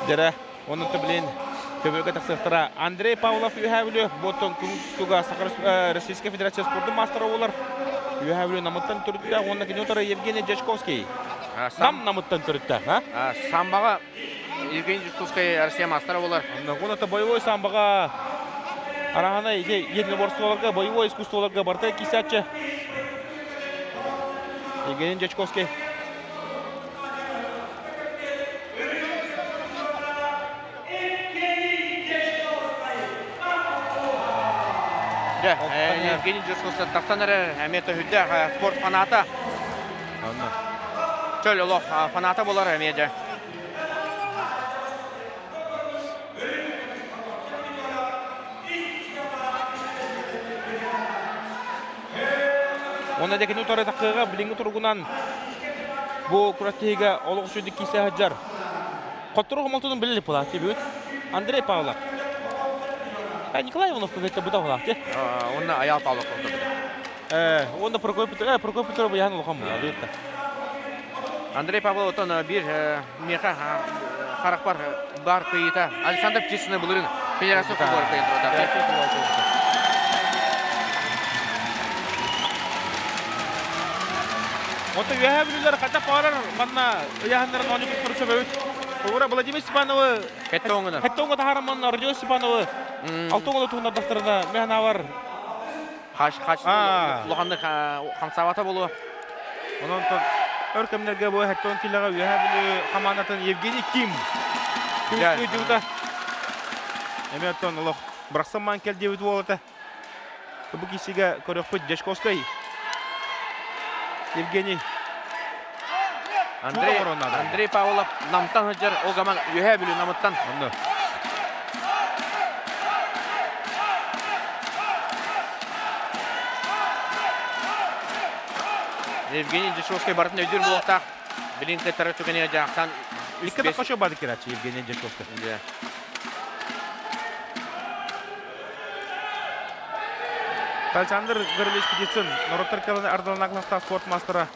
Дьэрэ, онон билин көбүөргэ тахсыахтара. Андрей Павлов Үөһээ Бүлүү, бу оттон күн тустууга Саха Российскай Федерация спордун маастара буолар. Үөһээ Бүлүү Намыттан төрүттээх уонна кини утары Евгений Дьячковский. Нам Намыттан төрүттээх. Самбаҕа Евгений Дьячковский Россия маастара буолар. Онно это боевой самбаҕа араһана единоборстволарга, боевой искусстволарга барыта кисяччы. Евгений Дьячковский. Дьэ, Евгений Дьячковский тахсан эрэр эмиэ төһүйдээх спорт фаната. Чөл олох фаната буолар эмиэ дьэ. Уонна декини утары тахыыга билиҥҥи туругунан бу күрэхтэһиигэ олох үчүгүйдүк киирсэ сылдьар. Хоттору хомолтотун билили пылаати бүгүн. Андрей Павлов. Николай Иванов көбөттө бу да ти. Уонна Аял Павлов хотторбут. Уонна Прокопий Петров, Прокопий Петров быйаан улахан буолар. Андрей Павлов отон биир миэхэ харахпар баар кыйыта Александр Птицыны былырын федерация футболун кыйын турда. Ото үөһээ бүлүүлэр хата парар манна ыйааһыннарын оонньуу туттару сөбөбүт. Ура Владимир Степановы Хеттоҥына. Хеттоҥа таһааран манна Родион Степановы алтоҥа туһуннардахтарына мэханавар Хач хач улаханнык хамсаабата буолуо. Онон өр кэмнэргэ бу Хеттон килэҕэ Үөһээ Бүлүү хамаандатын Евгений Ким түмүктүү Эмиэ оттон олох бырахсан маан кэл диэбит уолата. Бу киисигэ көрөхпүт Дьячковскай Евгений Андрей, Андрей Павлов Намтан сылдьар ол гаман Үөһээ Бүлүү Намыттан. Онно. Евгений Дьячковский барытын өйдүүр буолуохтаах. Билин кыттары түгэнигэр дьаахсан Икки да хочу бады кирачы Евгений Дьячковский. Александр Гаврилович Птицын, норуоттар кэлэн ардаланаклахтаах спорт мастера.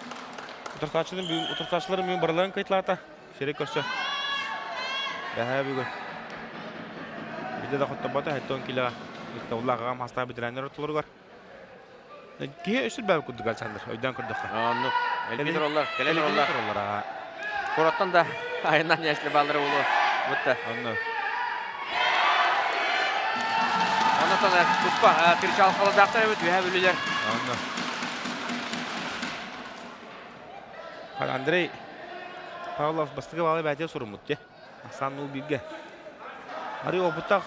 Утарсааччыларын бүгүн барыларын кыйтлаата. Сири көрсө. Бэһээ бүгүн. Биде да хоттобото, хеттон киле ыктабыллаах аҕам хастаах ветераннар ортолоругар. Киһи өссө бэб курдук Александр, өйдөөн көрдөххө. Оннук. Элбии тураллар, кэлэн тураллар. Кураттан да айынан ясли баллары болу. Бутта. Онно. Оннотон туспа кричал халадаахтар эбит үһэ бүлүлэр. Онно. Андрей Павлов бастакы баалы бэйэтэ суруммут дьэ. Ахсаан нул бииргэ. Арыы опыттаах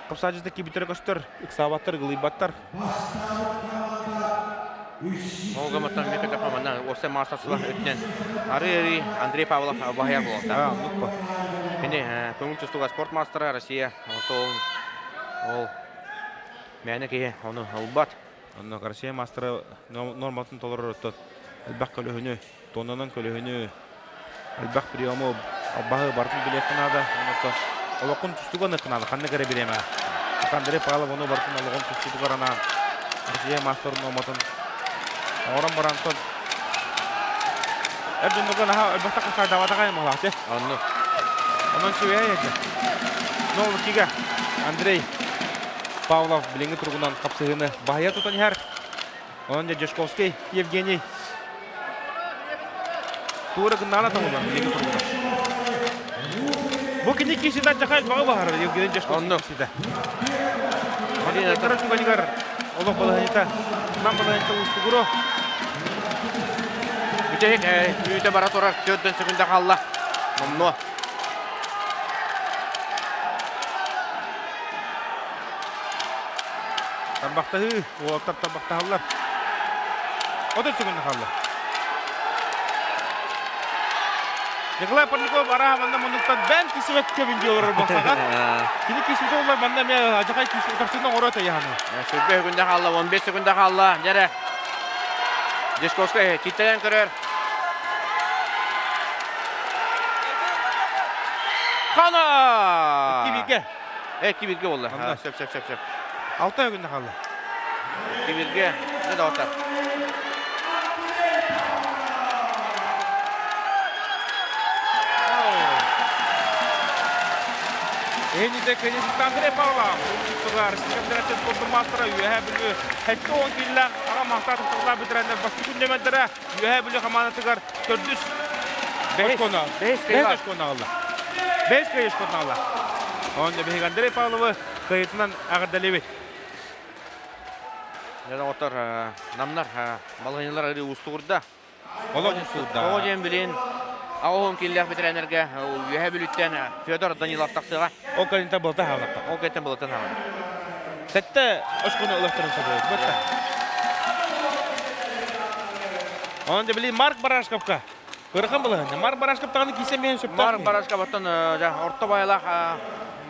Капсаажыта кибитэрэ көстөр, ыксаабаттар, ыгылыйбаттар. Ол гыматтан мека манна уопсай маастарсыла өттүнэн ары-ары Андрей Павлов баһыйар буолуохтаах. Кини көҥүл тустууга спорт маастара Россия ол ол мээнэ киһи ону ылбат. Онно Россия маастара норматын толорор оттон элбэх көлөһүнү, тоннанан көлөһүнү, элбэх приему албаһы барытын билиэххэ наада. Онон олоххун тустууга аныахха наада, ханнык эрэ бириэмэ. Андрей Павлов ону барытын олоҕун тустуутугар анаан Россия маастарын нуорматын оҥорон баран эр дьоннорго наһаа элбэхтик хасаайдаабатаҕа аймалаах дьэ. Оннук. Онон сүөһэ этэ. Но кигэ Андрей Павлов билиҥҥи туругунан хапсыһыыны баһыйа тутан иһэр. Онон Дьячковский Евгений туора гыннаана тоҥулар билиҥҥи туругунан. Бу кини киисида дьахай баҕа баһарар Евгений Дьячковский киисида. Манна түгэнигэр олох балаһыйта нам балаһыйта уустугуро. Бүтэһик үүтэ бара турар төрдөн секунда хаалла. Номнуо. Тарбахтаһыы, уолаттар тарбахтаһаллар. 30 секунда хаалла. Николай Парников араһа манна муннуктан бэн кисибэт көбүн дии олорор буолсаҕа. Кини кисибитэ олар манна эмиэ ажахай киси утарсыына оҥоро тайаһаны. Сүрбэ секунда хаалла, 15 секунда хаалла. Дьэрэ. Дьячковскай киттэлэн көрөр. Хана! Икки Икки бииргэ буолла. Сөп, сөп, сөп, сөп. Алта күннэ хаалла. 2 бииргэ. Не доҕоттор. Эһиниде кенесист Андрей Павлов, тустугар Российскай Федерация спордун маастара Үөһээ Бүлүү 70 киилэлээх аҕа махтаа тахсаллаах бэтэрээннэр бастакы күннэмэнтэрэ Үөһээ Бүлүү хамаандатыгар төрдүс очкону бэһис очкону аҕалла. Бэһис кыайыы очкону аҕалла. Онно биһиги Андрей Павловы кыайыытынан эҕэрдэлиибит. Дьэ доҕоттор, намнар балаһыанньалар арыы уустугурда. Олох уустугурда. Тоҕо диэн билин аҕыс кииллээх бэтэрээннэргэ Үөһээ Бүлүүттэн Федор Данилов тахсыаҕа. Ол кэлинтэн былата хааллахха. Ол кэлинтэн былатын хаалла. Сэттэ очкону ылыахтарын сөбө. Бытта. Онон дьэ били Марк Барашковка Кырхан былаһын. Марк Барашков даҕаны киирсэн биһэн сөптөөх. Марк Барашков оттон орто байалаах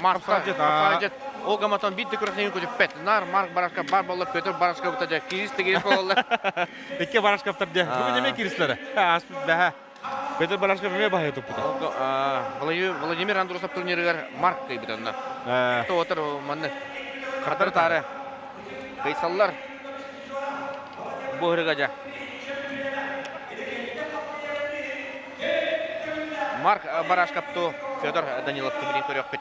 Марк Хапсаадьыт. Ол гаматон биир да күрэхтэһиини көтүппэт. Нар Марк Барашков бар боллар Петр Барашков да кирис да кирис болаллар. Икки Барашковтар дьэ. Бүгүн эмиэ киристилэр. Ааспыт бэһэ. Петр Барашков эмиэ баһыйа туппута. Владимир Андросов турнирыгар Марк кыйбыт онно. Тоотор манны хатар таары кыйсаллар. Бу ырыга дьэ. Марк Барашковту Федор Данилов билин көрүөхпүт.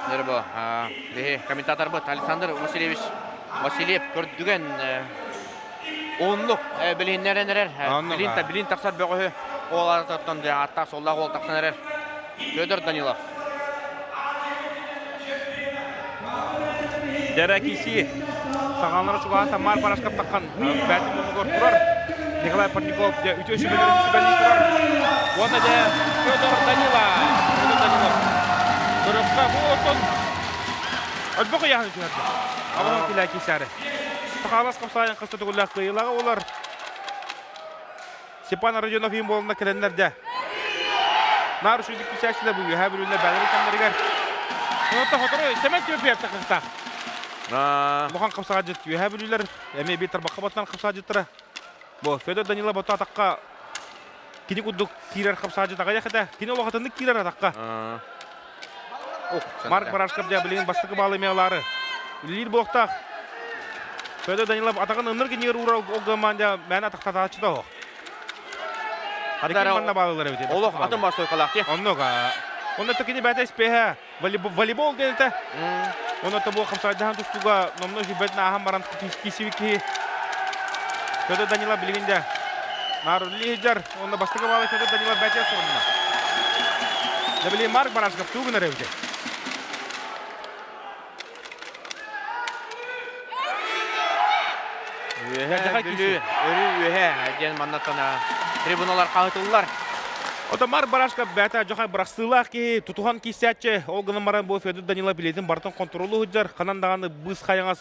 Нербо, биһи комментаторбыт Александр Васильевич Васильев көрдүгэн оннук билиннэрэн эрэр. Билин, билин тахсар бөҕөһү ол арататтан аттаах суоллаах уол тахсан эрэр. Федор Данилов. Дьэрэ киси саҕалара чугаһата Мар Барашков таххан бээтин муннугар турар. Николай Парников дьэ үтүө сүбэлэрин сүбэлии турар. Уонна дьэ Федор Данилов. Федор Данилов. Көрөххө бу отон өлбөх ыйааһыны түһэрдэ. Абанан килээ кисаары. Сахалас қапсайын қыста түгүллээх кыайыылаҕа олар. Степан Родионов иин буолна кэлэннэр дьэ. Наар үчүгдүк кисээччилэр бу үөһээ бүлүүлэр бээлэрин кэмнэригэр. Онон хотору Сэмэн Тимофеев тахсыахтаах. Улахан хапсаҕадьыт үөһээ бүлүүлэр эмиэ биир тарбахха батынан хапсаҕадьыттара. Бу Федор Данилов боту атахха кини курдук киирэр хапсаҕадьыт аҕыйах этэ. Кини улахатыннык киирэр атахха. Марк Барашков дьэ билигин бастакы баалы эмиэ ылаары. Үлэлиир буолуохтаах. Федор Данилов атаҕын ынныр кинигэр уурар ол гымаан мээнэ атахтатааччы да оһох. Хатара манна баалылар эбит. Олох атын бас сойкалаах дии. Оннук. Онно кини бэйэтэ испиэһэ волейбол диэн этэ. Онно бу хамсайдаһан тустууга номно сүбэтин ааһан баран кисибит киһи Федор Данилов билигин дэ наар үлэлии Онно бастакы баалы Федор Данилов бэйэтэ сурунна. Дьэ били Марк Барашков тугу гынар эбитий? Үөһэ Бүлүү, өрүү үөһэ диэн маннаттан трибуналар хаһытыллар. Ото Марк Барашков бэйэтэ дьохай бырахсыылаах киһи, тутуһан киирсээччи. Ол гынан баран бу Федор Данилов билиэтин барытын хонтуруолу сылдьар. Ханан даҕаны быыс хайаҥас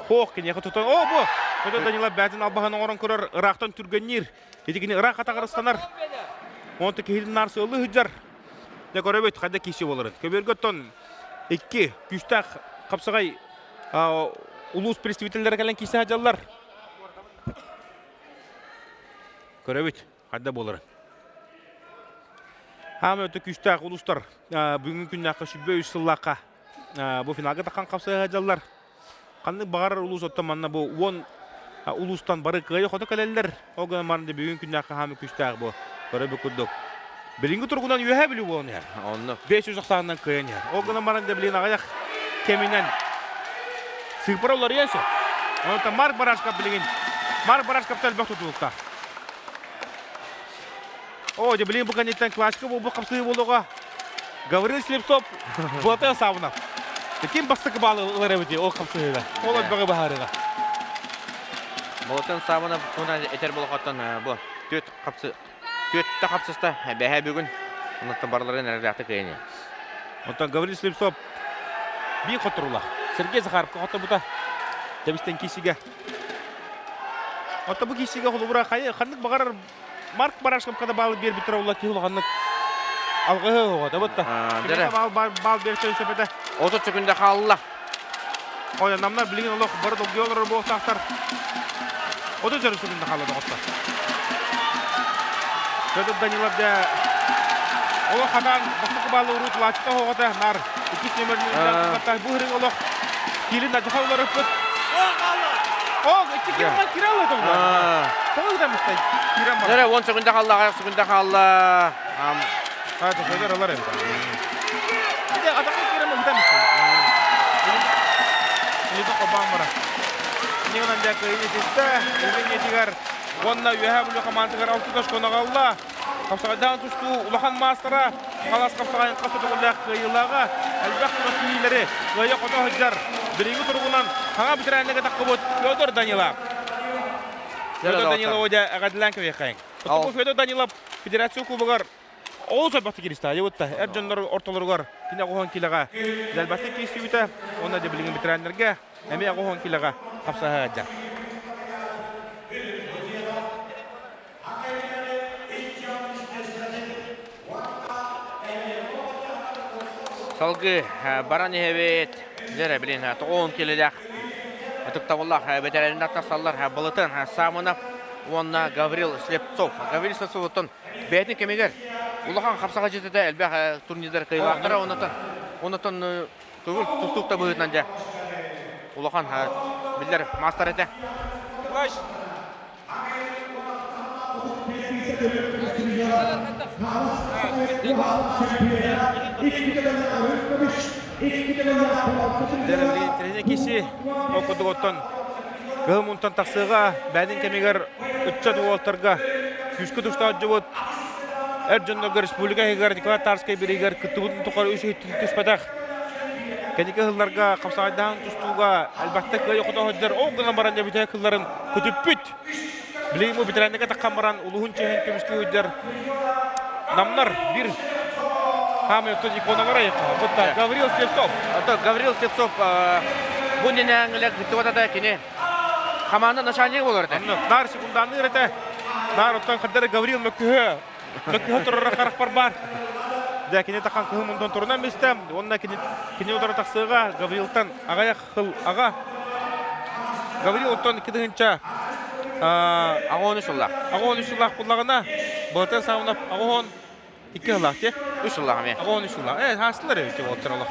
Хоох киниэхэ тутан, о бу! Федор Данилов бэйэтин албаһын оҥорон көрөр, ыраахтан түргэнниир. Ити кини ыраах атаҕар ыстанар. Онто киһитин наар сыаллыы сылдьар. Дьэ көрөбүт, хайда киирсии буоларын. Көбүөргэ оттон икки күүстээх хапсаҕай улуус представителлэрэ кэлэн киирсэ сылдьаллар. Көрөбүт, хайда буоларын. Хаама өтө күүстээх улуустар бүгүҥҥү күннээххэ 23 сыллаахха бу финалга таххан хапсыһа сылдьаллар. Ханнык баҕарар улуус оттон манна бу 10 улуустан бары кыайа-хото кэлэллэр. Ол гынан баран бүгүн күннээххэ хаамы күүстээх бу. Көрө курдук. Билиҥҥи туругунан үөһээ Бүлүү буолан иһэр. Онно. 500 ахсаанынан кыайан иһэр. Ол гынан баран да билигин аҕыйах кэминэн сыыппара уларыйан сөп. Онтон Марк Барашков билигин Марк Барашковтан элбэх тутулуктаах. О, дьэ билигин бу кэнниттэн классика буолбут хапсыһыы буолуоҕа. Гаврил Слепцов, Буотай Савнов. Ким бастакы баалы ылар эбити ол хапсыһыыга? Ол элбэҕи баһаарыга. Болотон Савнов туһунан этэр болохоттон бу түөрт хапсы түөрттэ хапсыста бэһэ бүгүн оннуттан барыларын эрэлээхтик кыайан Оттон Гаврил Слепцов биир хотторуулаах. Сергей Захаровка хотторбута. Тэбистэн киисигэ. Оттон бу киисигэ холобура ханнык баҕарар Марк Барашковка да баалы биэрбиттэрэ буолла киһи улаханнык. Алгыһы оҕото бутта. Дьэрэ. Баал баал биэрсэн сөп этэ. 30 секунда хаалла. Ой, намнар билигин олох бары долгуйа олорор буолуохтаахтар. 34 секунда хаалла доҕоттор. Федор Данилов дьэ олох хатаан бастакы баалы урут лаачыта оҕото нар иккис нөмерин бу хырыҥ олох киилин адьаха уларыппыт. О, икки киран киралла тоҕо. Тоҕо гытамыстай? Киран бар. Дьэрэ 10 секунда хаалла, 10 секунда хаалла. Хата Федор алар эбит. Ide атака киран гытамыстай. Илито кобаан бара. Нигынан дьэ кыайыны ситте. Үмин уонна Үөһээ Бүлүү хамаандатыгар алтыс очкону аҕалла. Хапсаҕайдаан тустуу улахан маастара Халас хапсаҕайын хас төгүллээх кыайыылааҕа элбэх күрэхтэһиилэри кыайа-хото сылдьар билиҥҥи туругунан хаҥа бэтэрээннэргэ таххыбыт Федор Данилов. Федор Даниловы дьэ эҕэрдэлээн кэбиэххэйиҥ. Оттон Федор Данилов Федерация Кубогар олус элбэхтик киристэ. Айыбытта эр дьоннор ортолоругар кини оҕоһон килэҕэ элбэхтик киирсибитэ уонна дьэ билигин бэтэрээннэргэ эмиэ оҕоһон килэҕэ хапсаһа сылдьар. Салгыы баран иһэбит. Дьэрэ билин 90 килэлээх ытыктабыллаах бэтэрээннэр тахсаллар. Былытын Самонов уонна Гаврил Слепцов. Гаврил Слепцовтан бэйэтин кэмигэр улахан хапсаҕа дьиэтэ элбэх турнирдар кыайыылаахтара. Оннотон оннотон тугул тустуук да быһыытынан дьэ улахан биллэр маастар этэ. Тренер киси ол курдук оттон кыһыл мунтан тахсыыга бэйэтин кэмигэр ыччат уолаттарга күүскэ тустаах дьубут эр дьоннорго республика иһигэр Николай Тарскай бириигэр кыттыбытын тухары үс түспэтэх. Кэнники сылларга хапсаҕайдаһан тустууга элбэхтик кыайа хото сылдьар ол гынан баран дьэ кылларын көтүппүт. Билигин бу ветераннарга таххан баран улуһун чиһин көмүскүү сылдьар намнар бир хаамай оттон иконалара Бутта Гаврил Слепцов. Ото Гаврил Слепцов бу нинээҥилэр кыттыбата кини хамаанда начальник болор этэ. Нар секунданныыр этэ. Нар оттон хардары Гаврил мөккүһө мөккүһө турара харахпар баар. Дьэ кини тахан кыһын мундун турунан бистэ. Уонна кини кини утары тахсыыга Гаврилтан аҕайах хыл аҕа. Гаврил оттон 2 тыһыынча 83 сыллаах. 83 сыллаах буллаҕына, Былатын Саунов 82 сыллаах те. 3 сыллаах эмиэ. 83 сыллаах. Э, хаастылар эбит уолаттар олох.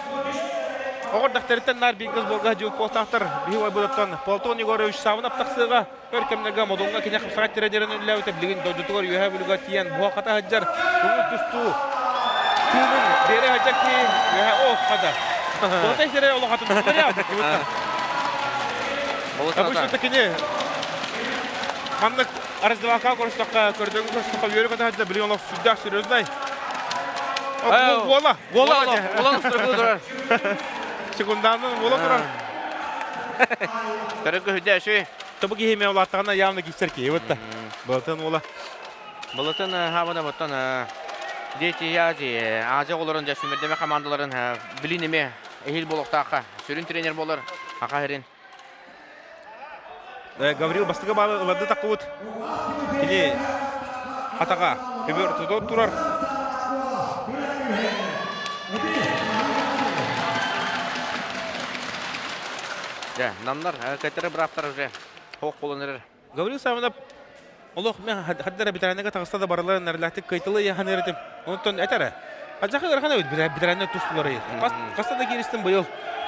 Оҕор дахтарыттан наар биир сборга дьыл постаахтар биһи ойбудаттан Платон Егорович Савынов тахсыыга өр кэмнэргэ Модуҥҥа кини хапсаҕай тренерин үлэлээбитэ билигин дойдутугар Үөһээ Бүлүүгэ тиийэн буһа-хата сылдьар көҥүл тустуу тыынын биэрэ сылдьар киһи үөһэ о хата. Былатай сирэ олохатын Обычно кини маннык раздевалка көрүстэххэ, көрдөгү көрүстэххэ үөрэ көтө сылдьар билигин олох сүрдээх серьезнай. Буола. Буола, буола турар. Секунданын буола турар. Көрө көһүдэ үчүгэй. Тобу киһи мен улааттаҕына явно киирсэр киһи бытта. Былатын уола. Былатын хаабына буттан Дети Азии, Азия оҕолорун дьэ сүүмэрдэмэ командаларын билин эмиэ эһиил буолуохтаахха сүрүн тренер буолар Аха Хирин. Гаврил бастакы баалы ыларды таққыбыт. Кини атаға көбөр тутор турар. Дьэ, намнар кэтэри быраптар уже хоох буолан эрэр. Гаврил Савинов олох мен хаддара битаранага таҕыста да барыларын нэрлэхтик кыйтылы яхан эретим. Онтон этэрэ. Ажаха ырахан эбит битаранна тустулары. Хаста да кииристим быйыл.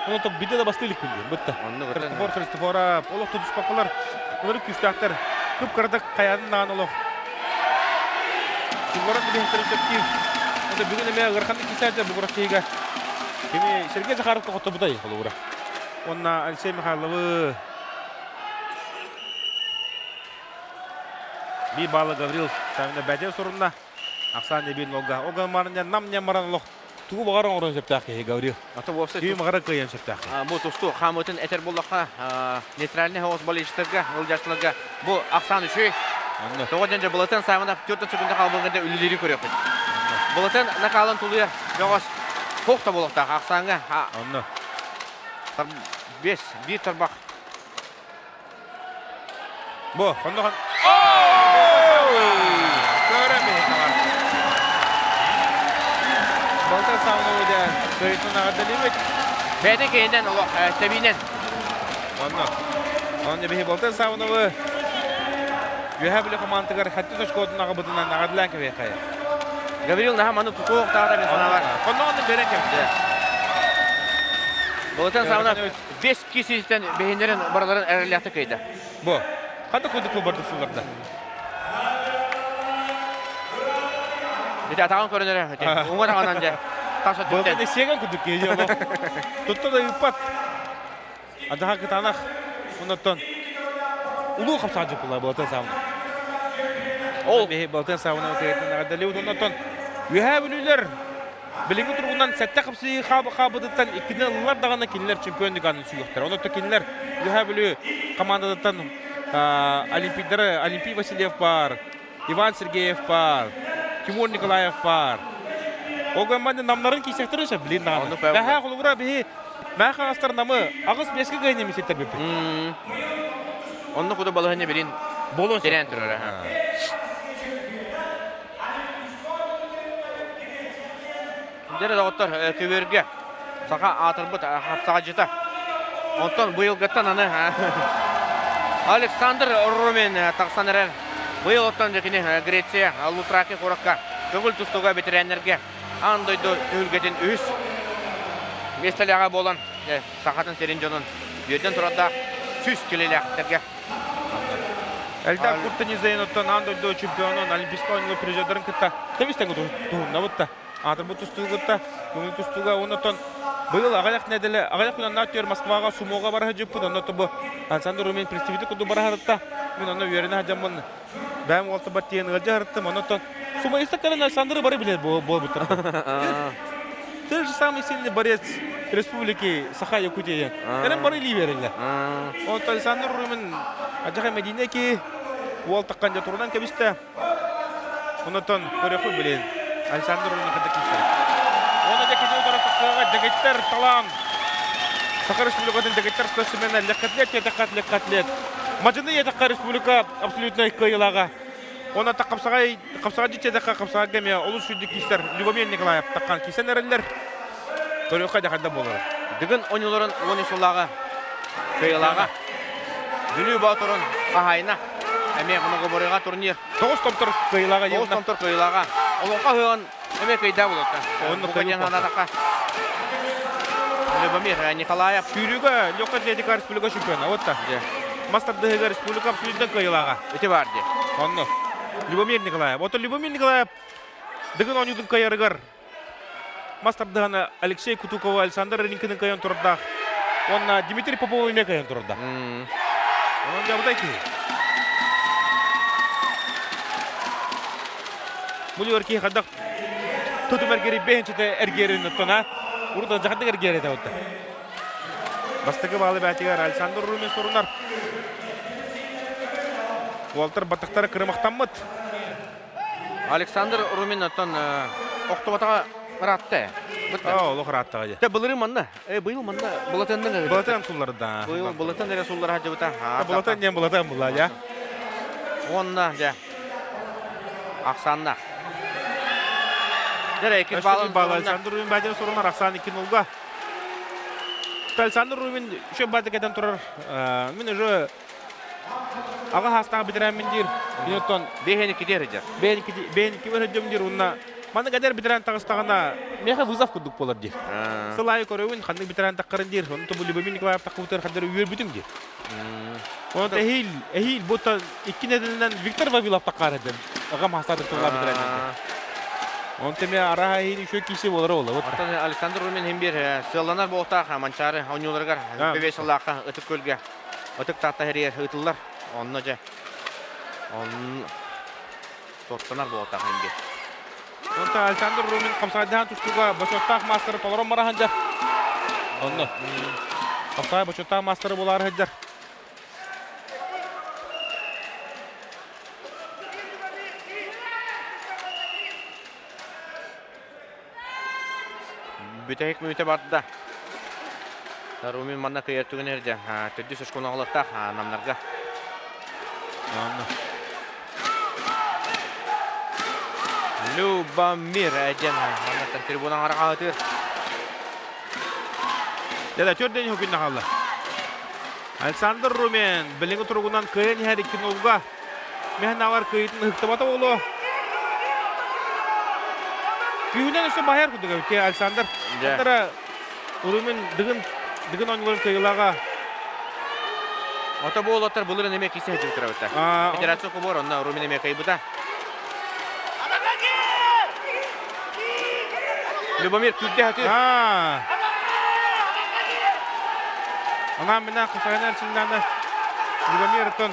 Онтон бидде да басты иликпин диэн бытта. Христофор Христофора олох тутуспаккалар. Олары күүстээхтэр. Кып-кыратык хайаатын даҕаны олох. Сылларын билиһиттэрин сөптүүр. Онто бүгүн эмиэ ыараханнык киирсээччи бугурах киһигэ. Кими Сергей Захаровка хоттобутай холобура. Уонна Алексей Михайловы биир баалы Гаврил Савина бәдэ сурунна. Ахсаан эбиин олга. Ога марня нам не маран олох тугу баҕар оҥорон сөптөөх киһи Гаврил. Ата уопсай Кими баҕара кыайан сөптөөх киһи. Бу тустуу хаамыытын этэр буоллахха, нейтральный хаос болельщиктарга, ылдьааччыларга бу ахсаан үчүгэй. Онно. Тоҕо диэн дьэ Былатын Савинов 4 секунда хаалбыгында үлэлиири көрүөхпүт. Былатын накаалын тулуйар бөҕөс туох да буолуохтаах ахсааҥҥа Онно. Бес, биир тарбах. Бу, онно Көрөмү. Балтан Савнову дэ кыайтын аҕардалыыбыт. Бэйэтин киһинэн олох тэбиинэн. Онно. Онно биһи Балтан Савнову Үөһээ Бүлүү хамаандатыгар хэттис очкотун аҕабытынан аҕардылаан кэбиэххэ. Гаврил наһаа маны тутуохтаах мин санаабар. Онно берен кэбистэ. Болотан Савнов бес кисистен бэһиннэрин барыларын эрэллээхтик кыйда. Бу. Ханна курдук кубардык сылларда. Ити атаҕын көрүнэрэ уҥа таҕынан дьэ тас өттүттэн. Былтан сиэгэн курдук киһи Тутта да ыыппат. Адаха кытаанах оннуттан улуу хапсаҕа дьыппылар Былтан Савна. Ол биһи Былтан Савна кыайтын эҕэрдэлиибит оннуттан Үөһээ Бүлүүлэр билиҥҥи туругунан сэттэ хапсыы хаабытыттан иккини ыллылар даҕаны кинилэр чемпион лиганын сүгүөхтэрэ. Онон кинилэр Үөһээ Бүлүү командатыттан олимпийдары Олимпий Васильев баар, Иван Сергеев баар, Тимур Николаев баар. Ол гынан намнарын киисэхтэрэ сөп билин даҕаны. Бэһээ холобура биһи мээ хаҥастар намы аҕыс биэскэ кыайан эмиситтэр бүппүт. Онно куду балаһыня билин Болон тирээн турара. Дьэ доҕоттор, көбүөргэ саха аатырбыт хапсаҕадьыта. Онтон быйылгыттан аны Александр Румин тахсан эрэр. Быйыл оттон кини Греция Лутраки куоракка көҥүл тустууга бэтэрээннэргэ аан дойду түһүлгэтин үһүс миэстэлээҕэ буолан сахатын сирин дьонун үөрдэн турардаах 100 килэлээхтэргэ Эльдар Куртанизейн оттон аан дойду чемпионун Олимпийскай оонньуу призердарын кытта тэбис-тэҥ туһуннабыт да. Аатырбыт тустуугутта, көҥүл тустууга уонна оттон быйыл аҕыйах нэдиэлэ, аҕыйах күн аннаа түөр Москваҕа сумоҕа бара сылдьыппыт, онно бу Александр Румин представитель курдук бара сырытта. Мин онно үөрэнэ сылдьаммын бэйэм уолтабар тиийэн ыалдьа сырыттым, онно оттон сумоиста кэлэн Александры бары билэр буолбуттар. Ты же самый сильный борец республики Саха-Якутия. Кэлэн бары илии береллер. Онтон Александр Румин адьаха Медине ки уол таккан дьэ турунан кэбистэ. Онотон көрөхү билин Александр Румин кытта киирсэр. Оны дьэ кини утары тахсыаҕа дэгиттэр талаан Саха Республикатын дэгиттэр спортсмена легкоатлет легкоатлет Мадьыны етекка республика абсолютнай кыайыылааҕа. Онон хапсаҕай хапсаҕай дьиэтэххэ хапсаҕайга эмиэ олус сүрдүк киирсэр Любомир Николаев таххан киирсэн эрэллэр. Көрүөххэ дьахайда буолар. Дыгын оонньууларын 13 сыллааҕы кыайыылааҕа Бүлүү Боотурун хаһаайына эмиэ многоборьеҕа турнир. Тоҕус томтор кыайыылааҕа Тоҕус томтор кыайыылааҕа. Олоҥхо ыһыаҕын эмиэ кыайдаа буолуохта. Бука диэн санаатахха Любомир Николаев. Сүүрүүгэ легкая атлетика республика чемпиона. Вот так. Мас тардыһыыга республика абсолютно кыайыылааҕа. Ити баар дии. Онно. Любомир Николаев. Вот Любомир Николаев Дыгын оонньуутун кыайарыгар мас тардыһаны Алексей Кутукова, Александр Рынкины кыайан турардаах. Уонна Дмитрий Попов эмиэ кыайан турардаах. Онон дьабытай киһи. Бу киһи хайдах тутум эргири бэһинчитэ эргиэрин оттон а урут жахадык эргиэр этэ отта. Бастакы баалы бээтигэр Александр Румин сурунар. Уолтар баттахтара кырымахтаммыт. Александр Румин оттон охтубатаҕа ыраатта. Оо, олох ырааттаҕа дьэ. Те былырыын манна, быйыл манна Былатыаннан Былатыан сулларда. Быйыл Былатыан эрэ суллара сылдьыбыта. Былатыан диэн Былатыан булла дьэ. Уонна дьэ ахсааннаах. Дьэ иккис баалын баалы Александр Румин баатин сурунар ахсаан икки нулга. Александр Румин еще бааты кэтэн турар. Мин уже аҕа хаастаах бэтэрээммин диир. Оттон Бэһэн иккитигэр сылдьар. Бэһэн иккибэр сылдьам диир уонна маннык эдэр бэтэрээн таҕыстаҕына миэхэ вызов курдук буолар диир. Сыл аайы көрөбүн ханнык бэтэрээн таххарын диир. Онон бу Любомир Николаев таххыбытыгар ханна эрэ үөрбүтүм диир. Онон эһиил эһиил бу икки нэдиэлэнэн Виктор Вавилов таххаар этим. Аҕам хаастаах тыллаа бэтэрээн. Онон эмиэ араһа эһиил үчүгэй киирсии буолара буолла. Оттон Александр Румин иһин биир сыалланар буолтаах Манчаары оонньууларыгар бэбиэс сыллаахха Ытык Күөлгэ Ытык Таатта иһэригэр ыытыллар. Онно дьэ он суоттанар буолтаах иһин биир. Онтон Александр Румин хамсаайдаһан тустууга бочуоттаах маастары толорон бара сылдьар. Онно хамсаай бочуоттаах маастары буолаары сылдьар. Бүтэһик мүнүүтэ барда. Румин манна кыйар түгэн эрдэ. Төрдүс оскуолаҕалыктаах намнарга. Онно. Любомир диэн маннаттан трибуна аҕаратыыр. Дьэ, төрдөн күн хаалла. Александр Румен билиҥҥи туругунан кыайан иһэр икки нолга Мэһэнаалар кыайыытын ыһыктыбата буолуо. Күүһүнэн өссө баһыйар курдук эбит Александр. Антара Румен Дыгын Дыгын оонньууларын кыайыылааҕа. Ото буолаттар былырын эмиэ кисе сылдьыбыттар. Федерация кубор онно Румен эмиэ кыайбыта. Любомир күүрдэ хатыр. Анаан минаа хасайынан синнана Любомир оттон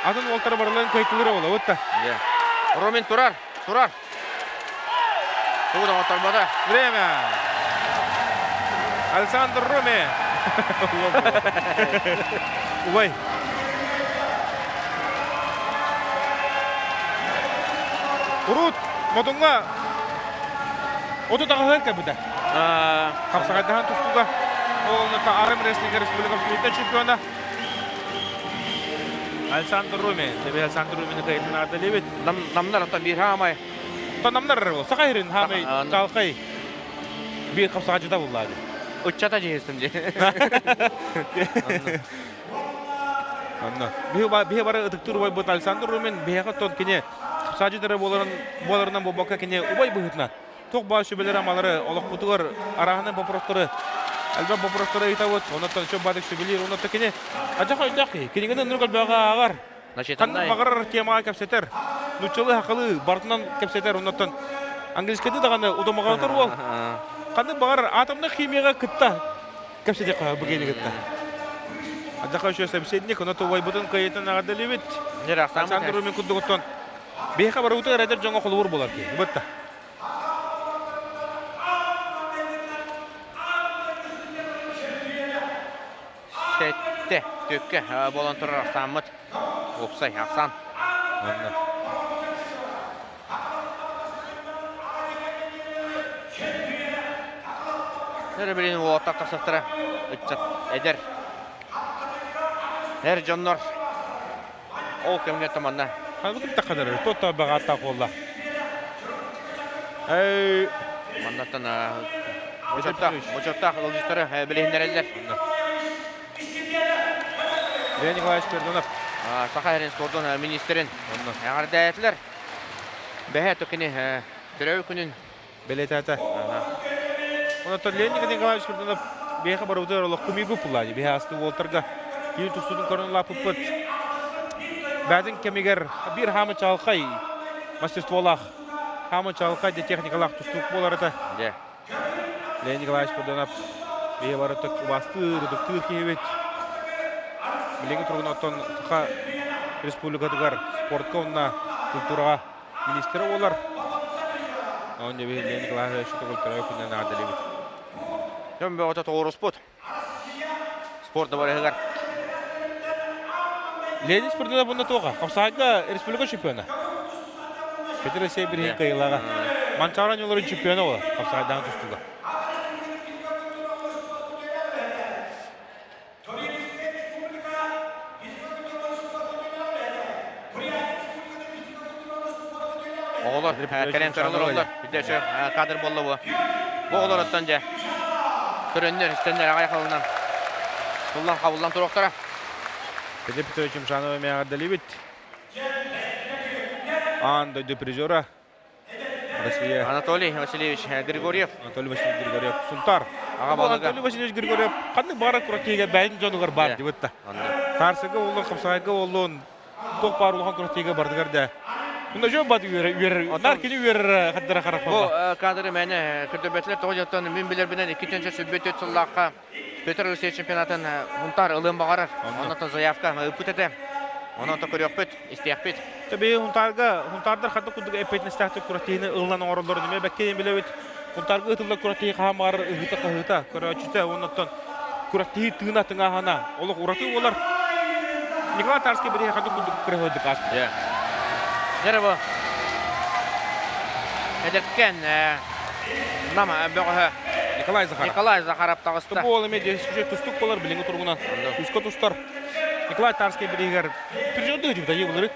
атын уолтара барыларын кыайтылыр ола вот та. Ромин турар, турар. Тугу да оҥотторбото. Время. Александр Руми. Убай. Урут Модуҥҥа 38 кэлбитэ. Хапсаҕайдаһан тустууга ол Арым Республика Республика чемпиона Александр Румин. Тебе Александр Румин кыайтын аатылыбыт. Намнар оттон биир хаамай. Намнар саха ирин хаамай чалхай биир хапсаҕайдьыта буллаады. Ыччата дьиһистим дии. Онно. Биһи бары ытыктыыр убайбыт Александр Румин биһиэхэ оттон кини саадьыдара буоларын буоларынан буолбакка кини убай быһыытынан туох баар сүбэлэри амалары олохпутугар арааһынай боппуруостары элбэх боппуруостары ыйытабыт оннуттан үчүгэй баадык сүбэлиир оннуттан кини адьах өйдөөх киһи кинигини ынырык элбэҕи ааҕар ханнык баҕарар темаҕа кэпсэтэр нууччалыы сахалыы барытынан кэпсэтэр оннуттан английскайдыы даҕаны удумаҕалатар уол ханнык баҕарар атомнай химияҕа кытта кэпсэтиэххэ бу киһини кытта. Адьаха еще собеседник, ону тубайбытын кыайытын аҕардалыбит. Александр Румин курдугуттан биһиэхэ барыбытыгар эдэр дьоҥҥо холобур буолар киһи. Бытта. Сетте түккэ буолан турар ахсааммыт. Уопсай ахсаан. Эрэ билин уолаттар тахсахтара ыччат эдэр эр дьоннор ол кэмҥэ таманна Ханнык тахханар тотто баҕааттаах буолла. Маннаттан бочуоттаах бочуоттаах ыалдьыттары билиһиннэрэллэр. Леонид Николаевич Пердунов. Саха сирин спордун министрин эҕэрдэлээтилэр. Бэһэ кини төрөөбүт күнүн бэлиэтээтэ. Онон Леонид Николаевич Пердунов биһиэхэ барыбытыгар олох кумигу пулаани биһи асты уолтарга кини тустуутун көрөн улааппыппыт. Бээтин кэмигэр биир хаамы чалхай мастерстволаах, хаамы чалхай де техникалаах тустуук буолар этэ. Леонид Николаевич Подонов биһи барытык убастыыр, ытыктыыр киһибит. Билиҥҥи туругунан оттон Саха Республикатыгар спортка уонна культураҕа министрэ буолар. Онон дьэ биһи Леонид Николаевич культура күнүнэн эҕэрдэлиибит. Дьон бөҕөтө тоҕуоруспут. Спорт дыбарыһыгар. Леонид Спиридонов уонна туоха? Хапсаҕайга республика чемпиона. Петр Алексеев бириһин кыайыылааҕа. Манчаары оонньууларын чемпиона буолар хапсаҕайдаан тустууга. Оҕолор кэлэн көрөлөр оллор. Бидде кадр болла бу. Бу оҕолороттон дьэ көрөннөр, истэннэр аҕай халынан туллан хабыллан туруохтара. Петр Петрович Юмшанова эҕэрдэлиибит. Аан дойду призера Россия. Анатолий Васильевич Григорьев. Анатолий Васильевич Григорьев. Сунтар. Аҕа балыга. Анатолий Васильевич Григорьев ханнык баҕарар курактига бэйин дьонугар баар дибит да. Тарсыга боллун, хапсаҕайга боллун, туох баар улахан курактига бардыгар да. Мында жөн бат үөрэр, нар кини үөрэр хаддара харах Бу кадры мэне көрдөбөтүлэр тоҕо дьоттон мин билэрбинэн 274 сыллаахха Петр Алексеевич чемпионатын Мунтаар ылыан баҕарар. Онон заявка ыыппыт этэ. Онон көрүөхпүт, истиэхпит. Тэби Хунтаарга Хунтаардар ханнык курдук эппиэтинэстээхтик күрэхтэһиини ылынан оҥороллорун эмиэ бэккэ диэн билэбит. Хунтаарга ыытыллар күрэхтэһии хаһан баҕарар ыһыыта-хаһыыта, көрөөччүтэ уонна күрэхтэһии тыына тыҥааһына олох ураты буолар. Николай Тарский бириһэ ханнык курдук күрэхтэһии ааспыт. Дьэ бу эдэркэн Нам бөҕөһө Николай Захаров. Николай Захаров таҕыста. Бу уол эмиэ тустук буолар билиҥҥи туругунан үскэ тустар. Николай Тарский бириһигэр призердыы дьыбдайыы буларыт.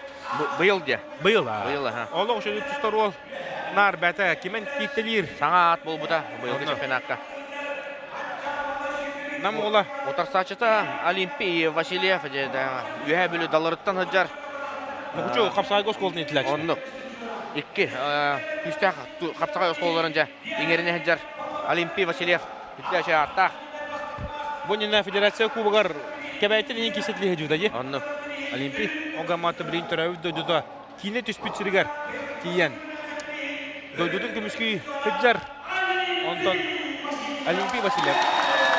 Быйыл дьэ. Быйыл. Быйыл аха. Олох үчүгэй тустар уол наар бэйэтэ кимэн кииттэлиир. Саҥа аат буолбута быйылгы чемпионатка. Нам уола. Утарсааччыта Олимпий Васильев Үөһээ Бүлүү далырыттан сылдьар. Мукучу хапсаҕайга оскуолатын иитиллээччитэ. Оннук. Икки күүстээх хапсаҕай оскуолаларын дьэ иҥэринэ сылдьар Олимпий Васильев иитиллээччи ааттаах. Бу иннинэ Федерация Кубогар Кэбээйтэн иһин кисэтилиһэ дьута дии. Оннук. Олимпий Огамата билигин төрөөбүт дойдута киинэ түспүт сиригэр тиийэн дойдутун көмүскүү сылдьар. Онтон Олимпий Васильев.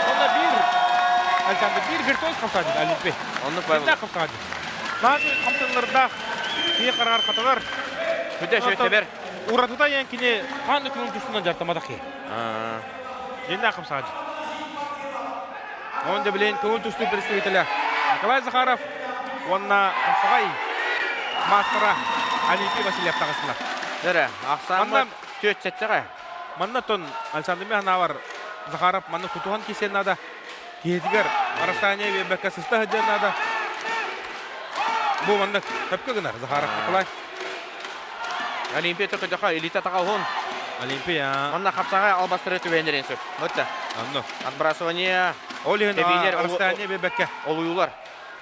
Онно биир Александр биир виртуоз хамсааччы Олимпий. Оннук Кимнээх хамсааччы? Наһаа хамсанылардаах киһи хараҕар хатанар. Бүтэ шөй тэбэр. Уратыта диэн кини хаан да күҥүл тустунан дьарыктамматах киһи. Дьиннээх хамсааччы. Он да билин көҥүл тустуу представителэ Николай Захаров уонна Хапсаҕай маастара Олимпий Васильев таҕыстылар. Дөрө, ахсааммыт түөрт сэттэҕэ. Манна тон Александр Михановар Захаров манна тутуһан киирсиэн наада. Киһитигэр расстояние биэрбэккэ сыста сылдьыан наада. Бу манна сөпкө гынар Захаров Николай. Олимпия төкөдөкө илиитэ атаҕа уһун. Олимпия. Манна хапсаҕай албастары түбэһиннэриэн сөп. Бытта. Онно. Отбрасывание. Ол иһин расстояние биэрбэккэ. Олуйуулар.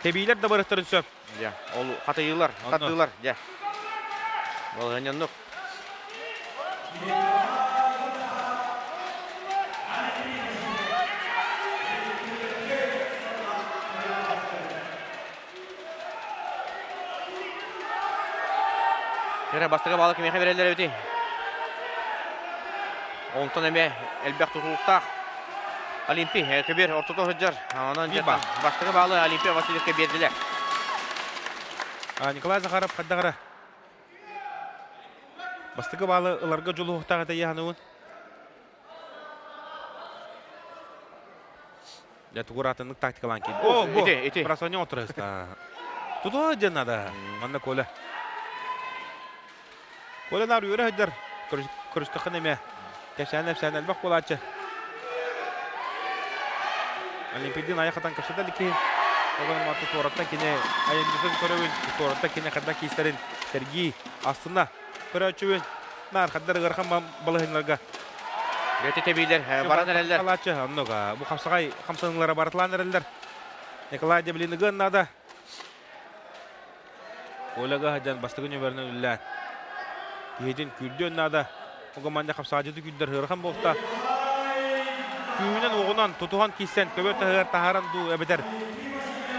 Тэбиилэр да барыахтарын сөп. Дьэ, ол хатыйыылар, тардыылар, дьэ. Балаһыанньаннык. Кэрэ бастакы баалы кимиэхэ берэллэр эбитий? Онтон эмиэ элбэх тутулуктаах Олимпий көбүөр ортото сылдьар. Онон бастакы баалы Олимпия Васильевка биэрдилэр. Николай Захаров хайдах эрэ бастакы баалы ыларга дьулуһуохтаах этэ яһаныбын. Дьэ тугу ыраатыннык тактикалаан киирдэ. О, бу Ити, ити. Бросоня отырыста. Тутуһа диэн надо. Манна Коля. Коля наар үөрэ сылдьар. Көрүстэххин эмиэ. Кэпсээн-эпсээн элбэх буолааччы. Олимпийдин айах атан кэпсэтэ илик Оҕон матты туораттан кини айымньытын көрөбүн, туораттан кини хайдах киистэрин сэргии, астына көрөөччүбүн. Наар хаддар ыарахан балаһыанньаларга Ити тэбиилэр баран эрэллэр. Халааччы оннук бу хамсаҕай хамсаныылара барытылаан эрэллэр. Николай Деблиныгын наада. Оляга сылдьан бастакы нүөмэринэн үлэлээн киһитин күүрдүөн наада. Ол команда хапсаадьыты күүрдэр ыарахан буолта. Күүһүнэн уоҕунан тутуһан киирсэн көбө таһыгар таһааран дуу эбэтэр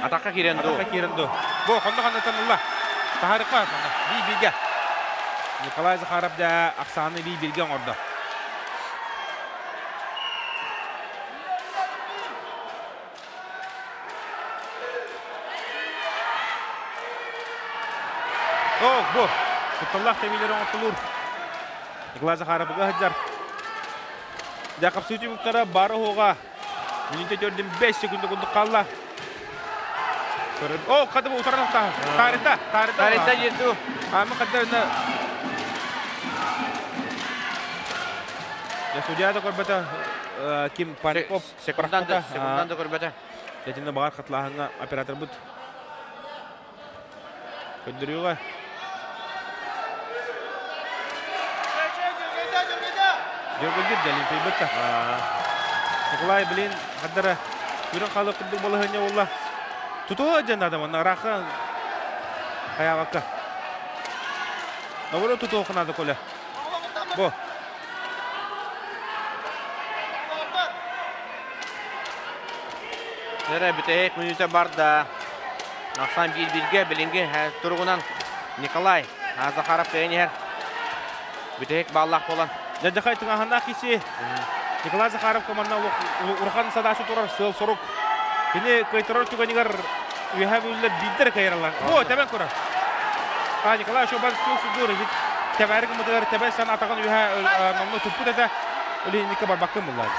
Атахха киирэн дуу. Атахха киирэн дуу. Бу хонно ханнаттан ылла. Таһаарыкка хонно. Бии бииргэ. Николай Захаров дьэ ахсааны бии бииргэ оҥордо. О, бу. Кутталлаах тэбиилэри оҥортолуур. Николай Захаров ыга сылдьар. Дьэ, хапсыы түмүктэрэ бары уһуга. Мүнүүтэ төрдүн 5 секунда курдук хаалла. О, хады бу утаран Таарыта, таарыта. Таарыта диэн Ама хаддарына Я судья да көрбөтө ким Париков Секундан да, секундан да көрбөтө. Дэтинне баҕар хатылааһыҥҥа операторбыт көрдөрүөҕэ. Дьөргөлдүр Олимпийбыт да. Николай, блин, хаддара үрүҥ хаалык курдук балаһыанньа буолла. Тутуһа дьэн наада манна ыраахха хайаабакка. Наоборот тутуохха наада Коля. Бу. Эрэ бүтэһик мүнүүтэ барда. Ахсан биир-бииргэ билиҥҥи туругунан Николай Захаров кыайан иһэр. Бүтэһик бааллаах буолан. Дьадьахай тыҥаһыннаах киси. Николай Захаров команда улахан садаачы турар сыал-сорук. Кини кыайтарар түгэнигэр үөһэ бүллэр биирдэр кыайаралар. О, тэбэн көрөр. Ха, Николай Шобан күл судур тэбээри гыммытыгар тэбэ сан атаҕын үөһэ номну туппут этэ. Өлүнникке барбаккын буллар.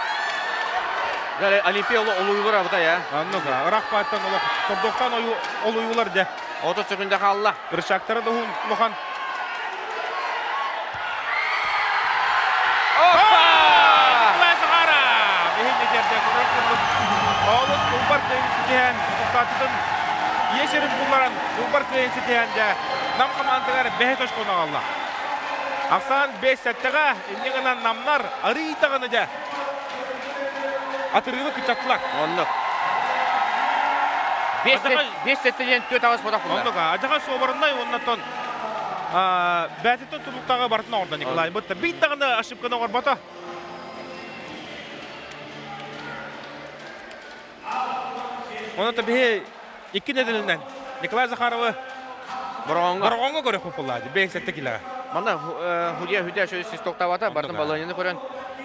Олимпия олуйулар абыта я. Оннук, ыраах бааттан олох тордохтон олуйулар дьэ. 30 секунда хаалла. Рычагтара да улахан. Опа! Николай Захаров! Иһин этэрдэ көрөр курдук. Олус кулбар ситиһэн, тутааччытын Ийэ сирин булларан булбар кыайын ситиһэн дьэ Нам хамаандатыгар бэһис очкону аҕалла. Ахсаан 5-7-ҕэ инньэ гынан намнар арыый даҕаны дьэ атырыыны кыччаттылар. Оннук. 5-7 диэн 4-8 бодох булла. Оннук адьаха суобарынай уоннаттан бээтиттэн тутулуктааҕы барытын оҥордо Николай. Бытта биир даҕаны ошибканы оҥорбото. Онон биһи икки нэдиэлэнэн Николай Захаровы Бороҕоҥҥо Бороҕоҥҥо көрөх буолла 5-7 килоҕа. Манна худья хүдэ шөй систоктабата бардын балыанньаны көрөн.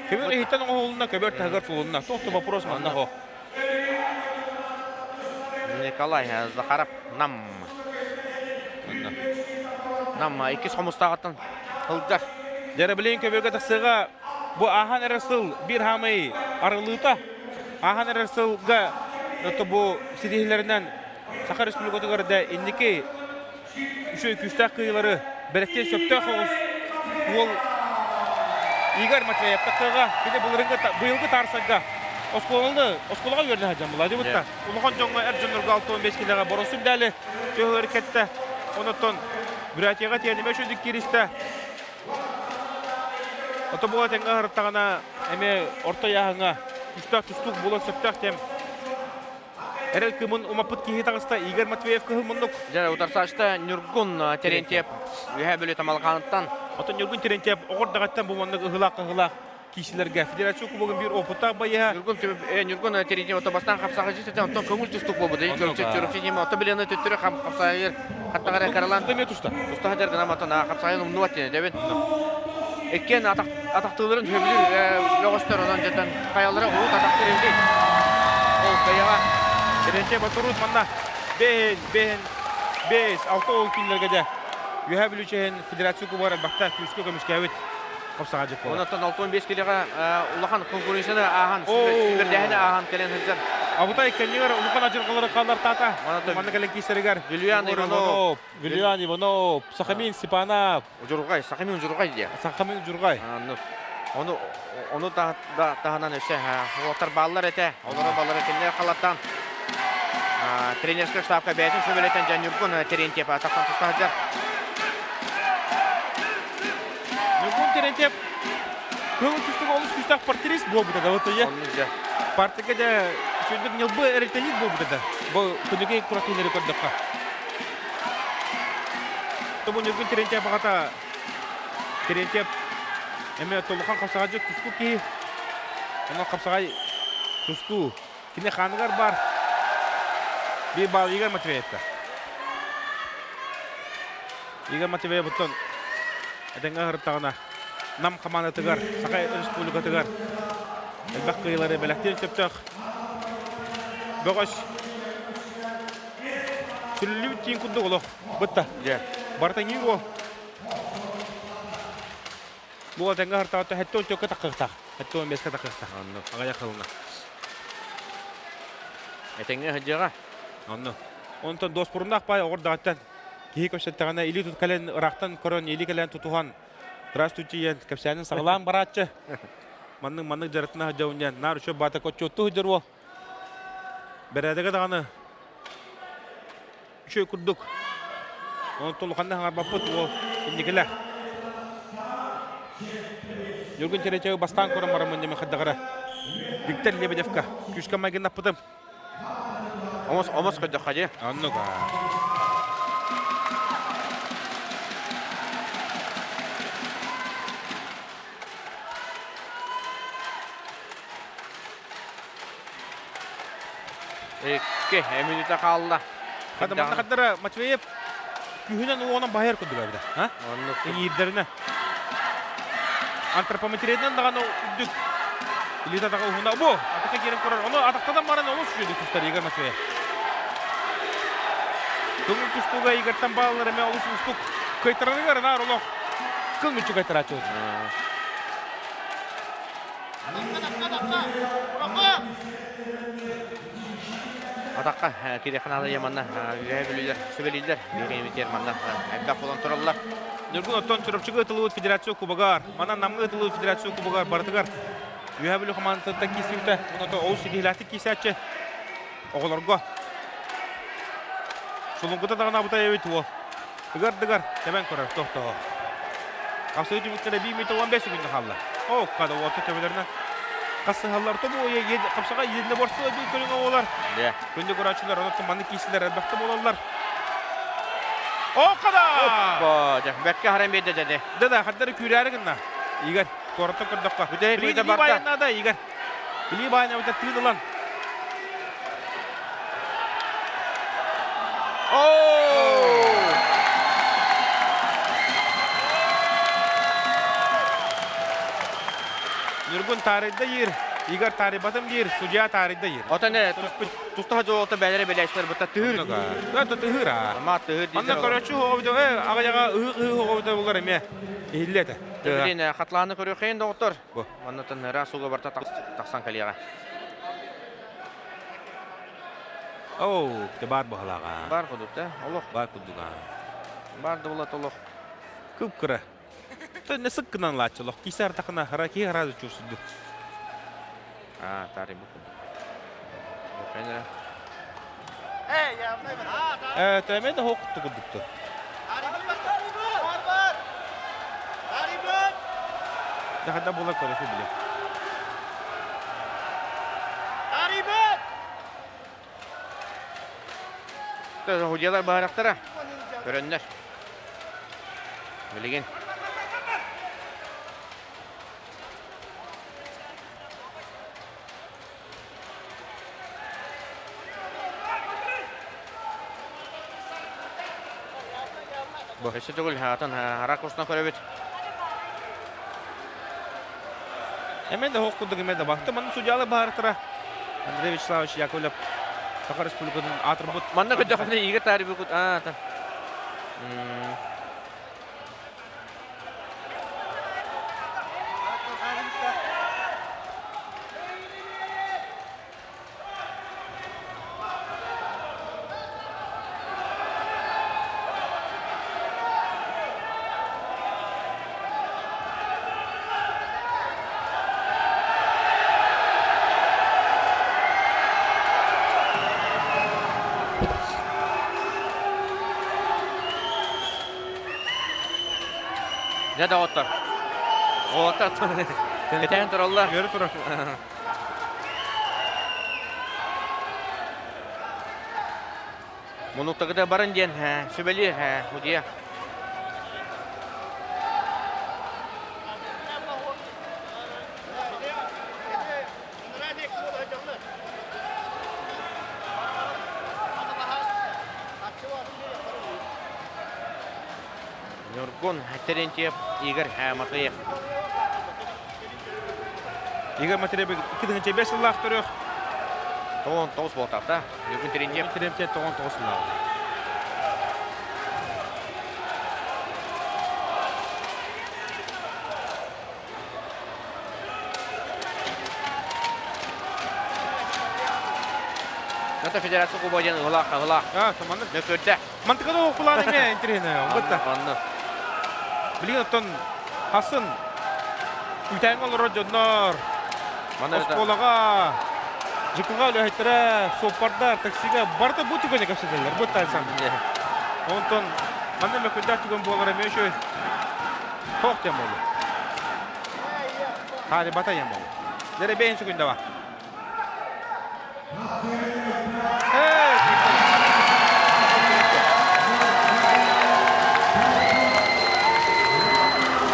Көбөр иһиттэн оҥоһулунна, көбөр таһыгар сулунна. Туох да вопрос манна хо. Николай Захаров Нам. Нам иккис хомустааҕыттан сылдьар. Дьэрэбилиин көбөргө тахсыыга бу ааһан эрэр сыл биир хаамай арылыыта. Ааһан эрэр сылга бу ситиһиилэринэн Саха Республикатыгар да инники үчүгэй күүстээх кыайыылары бэлэхтиэн сөптөөх оҕус уол Игорь Матвеев тахсыаҕа. Кини былырыҥҥы быйылгы таарсарга оскуоланы оскуолаҕа үөрэнэ сылдьан була дибитта. Улахан дьоҥҥо эр дьоннорго 65 килоҕа боросун дали төһөр кэтте. Онотон Бурятияҕа тиэнимэ үчүгдүк кииристэ. Ото буола тэҥҥэ аһарыттаҕына эмиэ орто ыйааһыҥҥа күүстээх тустуук буолуон сөптөөх диэн эрэл кымын умаппыт киһи таҕыста Игорь Матвеев кыһыл муннук. Дьэ, утарсааччыта Ньургун Терентьев Үөһээ Бүлүү Тамалҕааныттан. Оттон Ньургун Терентьев оҕор даҕаттан бу маннык ыһылаах-ыһылаах киисилэргэ федерация кубогын биир опыттаах байыһа. Ньургун Ньургун Терентьев ото бастаан хапсаҕайдьыт этэ, онтон көҥүл тустук буолбут. Чөрүкчү ньыма ото билиэни төттөрү хапсаҕайыр хаттаҕара каралаан эмиэ туста. Туста сылдьар гынан оттон хапсаҕайын умнубат диэн этэбин. Иккиэн атахтыыларын сөбүлүүр бөҕөстөр онон дьэтэн хайалара урут атахтыыр эбитий? Ол кыйаҕа Терентьев Батурут манна бэһин, бэһин, бэс, алта ол күннэргэ дэ Үөһээ Бүлүүчэһин федерация кубогар элбэхтэ күүскэ көмүскээбит хапсаҕайдьыт буолар. Онон 65 килоҕа улахан конкуренцияны ааһан, сүүмэрдээһини ааһан кэлэн сылдьар. Абытай кэннигэр улахан адьырҕалары хааллартаата. Манна кэлэн киисэригэр Вильян Иванов, Вильян Иванов, Сахамин Степанов, Удьурҕай, Сахамин Удьурҕай диye. Сахамин Удьурҕай. Ону ону таһынан өссө уолаттар бааллар этэ. Олоро балары кинилэр халаттан тренерскэй штабка бэйэтин сөбүлэтэн дьэ Ньургун Терентьев тахсан туста сылдьар. Ньургун Терентьев көҥүл түстүк олус күүстээх портерист буолбута да вот Партика да үчүгдүк ньылбы эрэлтэлиит буолбута да. Бу күнүкэй куратыылары көрдөххө. Тобу Ньургун Терентьев аҕата Терентьев эмиэ толухан хапсаҕайдьыт тустуу киһи. Онон хапсаҕай тустуу кини хааныгар бар. Биир баал Игорь Матвеевка. Игорь Матвеев оттон этэҥҥэ аһыртаҕына Нам хамаандатыгар, Саха Республикатыгар элбэх кыайыылары бэлэхтиэн сөптөөх бөҕөс Сүллүүт тиин курдук олох бытта. Дьэ. Барыта ньиир уол. Бу тэҥҥэ хартаҕа хэттэ он төккө таххыахтаах. Хэттэ он бэскэ таххыахтаах. Онно. Аҕыйах хылына. Этэҥҥэ сылдьыаҕа. Онно. Онтон дуоспуруннаах баай оҕор даҕаттан киһи көрсөттэҕинэ илии тут кэлэн ыраахтан көрөн илии кэлэн тутуһан здравствуйте диэн кэпсээнин саҕалаан барааччы. Маннык маннык дьарыктана сылдьабын диэн наар үчүгэй баата коччуоттуу сылдьар уол. Бэрээдэгэ даҕаны үчүгэй курдук. Онтон улаханнык хаҥарбаппыт уол инникилэр. Ньургун Терентьевы бастаан көрөн бараммын дьэ хайдаҕара Виктор Лебедевка күүскэ майгыннаппытым. Омос омос көрдөххө дии. Оннук. Икки мүнүүтэ хаалла. Хата манна хаттара Матвеев күһүнэн уонан баһыйар курдук эбитэ. А? Оннук. Иҥиирдэринэ. Антропометриятынан даҕаны үрдүк. Илиитэ атаҕа уһуна. Бу атахха киирэн турар. Ону атахтатан баран олус үчүгэйдик тустар Игорь Матвеев. Көҥүл тустууга Игорьтан бааллар эмэ олус уустук. Кыайтарарыгар наар олох кыл мүччү кыайтарааччы. Атахха кириэххэ наада манна үөһэ бүлүүлэр сүбэлииллэр биһиги манна элбэх буолан тураллар. Ньургун оттон Чурапчыга ытыллыбыт федерация кубогар, манан Намҥа ытыллыбыт федерация кубогар барытыгар Үөһээ Бүлүү хамаандатыттан киирсибитэ. Онон олус ситиһиилээхтик киирсээччи оҕолорго. Сулуҥкута даҕаны абытай эбит уол. Ыгар-дыгар тэбэн көрөр тохтоһо. Хапсыы түмүктэрэ 1 метр 15 секунда хаалла. О, када уотта төбөлөрүнэн хасыһаллар тобу хапсаҕа единоборство биир көрүҥэ буолар. Күндү көрөөччүлэр онон маннык киисилэр элбэхтэ буолаллар. О, када! Оппа, дьэ, бэркэ харан биэрдэ дьэ. Да-да, хардары күүрээри гынна. Игорь, туораттан көрдөххө. Бүтэһик Билигин билии илии барда. баайан наада, Игорь. Илии баайан эбэтэр тыын ылан. Оо! Ньургун таарыйда диир, Игорь таарыйбатым диир, судья таарыйда диир. Отон туста жолта бэлэре бэлэчтер быта тыһыр. Это тыһыр а. Ама тыһыр Анна дииллэр. көрөччү хоҕобута, аҕайаҕа ыһык-ыһык хоҕобута булар эмиэ иһиллэ этэ. Билин хатлааны көрүөххейин доҕоттор. Бу. Маннатан ыраас ууга барта тахсан кэлиэҕэ. Оу, те бар баһылаҕа. Бар кудук да, олох. Бар кудуга. Бар да була толох. Кып-кыра. Төнне сыккынан лааччылох. Кисе артакына хара ки хара чурсуду. А, тары бу кудук. Кэнere. Э, төмө да хокту кудукту. Дахада була көрөсү биле. Судьялар баарахтара. Көрөннөр. Билигин. Өссө төгүл атын ракурсынан көрөбүт. Эмен да хоқ курдук эмен да бакты. Манна судьялы баарытыра. Андрей Вячеславович Яковлев Саха Республикатын аатырбыт. Манна көдөхүнэ иге таарибыкут. Аа, та. Дьэ доҕоттор. Уолаттар кэтээн тураллар. Үөрэ турар. Мунуктагыда баран диэн сүбэлиир судья. Ньургун Терентьев, Игорь Матвеев. Игорь Матвеев 2005 сыллаах төрөх. 99 буолтаах Ньургун Терентьев. Терентьев 99 сыллаах. НАТО Федерация Куба диэн ыһылаах ыһылаах. А, маннык. Нөкөрдө. Мантыкада окулаан эмиэ интириэһинэй. Бытта. Онно. Билигин оттон хасын үтээҥҥэ олорор дьоннор оскуолаҕа ЖКга үлэһиттэрэ, суоппардар, таксига барыта бу түгэни кэпсэтэллэр. Бу Александр. Онтон манна мөкүрдээх түгэн буолара эмиэ үчүгэй. Туох диэн буолуо? Хаали бата диэн буолуо. Дьэ бэйэн сүгүндэ ба.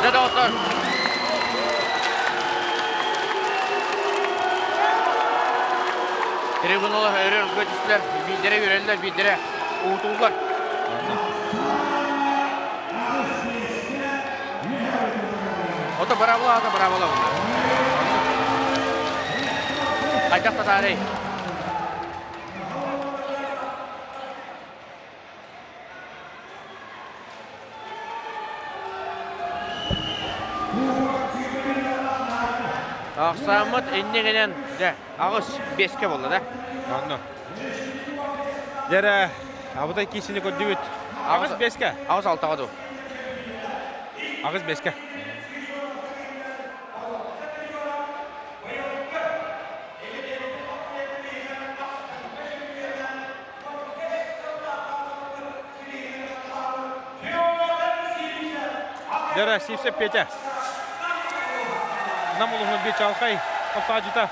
Дьэ доҕоттор. Трибуналар өрөр көтүстүлэр, биирдэрэ үөрэллэр, биирдэрэ уутууллар. Ото быраабыла ата быраабыла буолла. Хайдах татаарай? Ахсааммыт иннигинэн дьэ аҕыс биэскэ буолла да. Онно. Дьэрэ, абытай киисини көрдүбүт. Аҕыс биэскэ. Аҕыс алтаҕа дуу. Аҕыс биэскэ. Дьара Сивцев Петя. Нам улуһун бир чалхай хапсаажыта.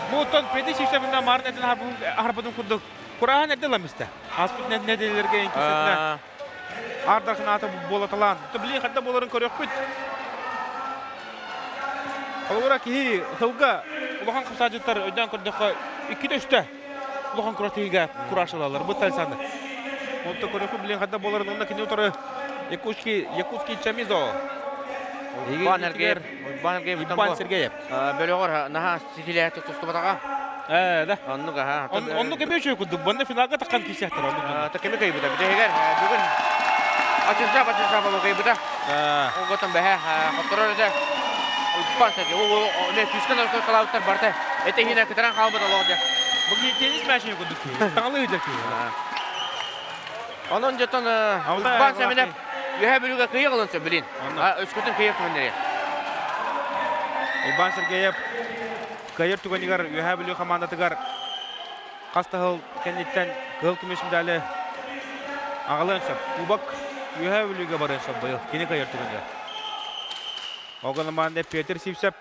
Бу оттон Петя Сивцевинна марын этин аһарбытын курдук кураһан эрдэ ламиста. Аспыт нэдиэлэргэ инкисетна ардархын аата буолаталаан. То билин хадда боларын көрөкпүт. Холобура киһи сылга улахан хапсаажыттар өйдөөн көрдөххө иккитэ үстэ улахан куратыыга курашылалар. Бу Александр. Онто көрөкү билин хадда боларын онно кини утары Якутский Якутский Чамизо. Уйбаан Сергеев, Уйбаан Сергеев, Уйбаан Сергеев. Бөлөҕөр наһаа ситилээхтик тустубатаҕа. Ээ, да. Оннук аха. Оннук эбэ үчүгэй курдук. Бонна финалга таххан киирсиэхтэр оннук. Та кими кыйбыта? Бүтэһигэр бүгүн Ачыржап Ачыржап кыйбыта. Оготон бэһэ хотторор этэ. Уйбаан Сергеев. Ол не түскэн орсор калаабыттар барта. Эте хина кытаран хаалбыт олоҕ дьэ. Бу теннис мячын курдук киһи. Таҥалыы ыдьар киһи. Онон дьотон Уйбаан Сэмэнэп Үөһээ Бүлүүгэ кыйык ылын сөп билин. Өскөтүн кыйык түгэннэри. Уйбаан Сергеев кыайар түгэнигэр Үөһээ Бүлүү хамаандатыгар хас да сыл кэнниттэн кыһыл көмүс медали аҕалыан сөп. Кубок Үөһээ Бүлүүгэ барыан сөп быйыл. Кини кыайар түгэнигэр. Ол гынан Петр Сивцев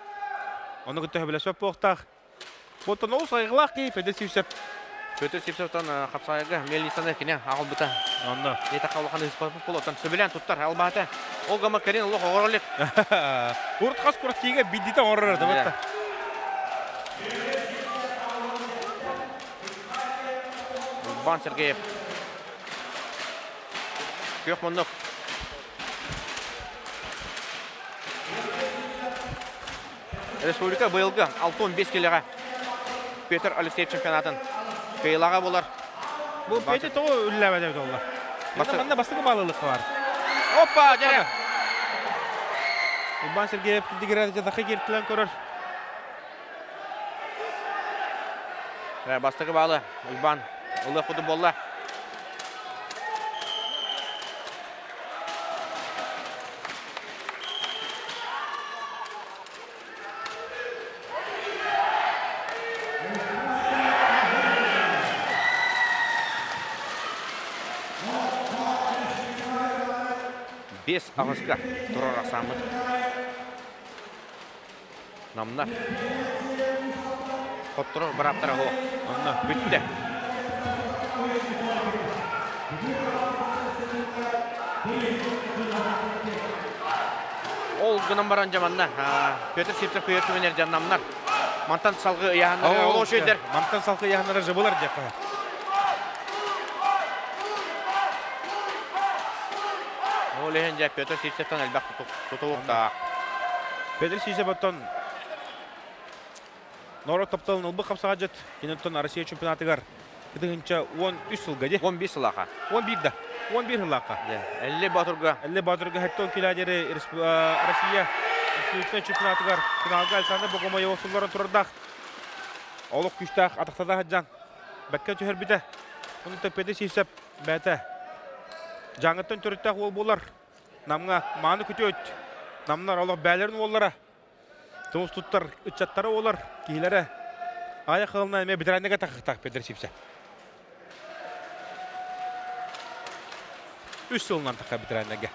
ону кытта сөбүлэспэт буолуохтаах. Оттон ол сайгылаах киһи Петр Сивцев. Петр Сивцевтан хапсаайга мельницаны кини аҕалбыта. Онно. Диэтэххэ улахан ыыспаппыт буолуоттан сөбүлээн туттар албаата. Ол гама кэлин олох оҕорор илик. Урут хас курактиига биддите оҥорор да Урбан Сергеев. Күөх муннук. Республика быйылгы 65 килоҕа Петр Алексеев чемпионатын кыайыылааҕа буолар. Бу Петя тоҕо үлэлээбэт эбит олла? Манна бастакы баалылык бар. Опа, дьэрэ! Урбан Сергеев дигирэр дьатахы киртилэн көрөр. Бастакы баалы Уйбан ылыах кудум буолла. Бес аҕыска турар ахсааммыт. Намнар. Хотторор бырааптара суох. Онно бүттэ. Ол гынан баран дьаманна Петр Сивцев кыйар түмэнер дьаннамнар. Мантан салгы ыйаһаннары ол ошойдер. Мантан салгы ыйаһаннары жыбылар диэххэ. Ол иһин дьэ Петр Сивцевтан элбэх тутулуктаах. Петр Сивцев оттон норуот тапталын ылбыт хапсаҕадьыт киниттэн Россия чемпионатыгар 2013 сылга дии. 11 сылаха. 11 да. 11 сыллаахха. Элли Батурга. Элли Батурга хэттон килядери Россия абсолютнай чемпионатыгар финалга Александр Богомоева сылларын турардаах. Олох күүстээх атахтада сылдьан бэккэ түһэрбитэ. Оны Петр Сивцев бэйэтэ Дьааҥыттан төрүттээх уол буолар. Намҥа мааны күтүөт. Намнар олох бээлэрин уоллара. Тумус туттар ыччаттара уолар киһилэрэ. Аайа кылына эмиэ ветеранныга тахыктаах Петр Сипсе. Үс сылынан тахха ветераннарга.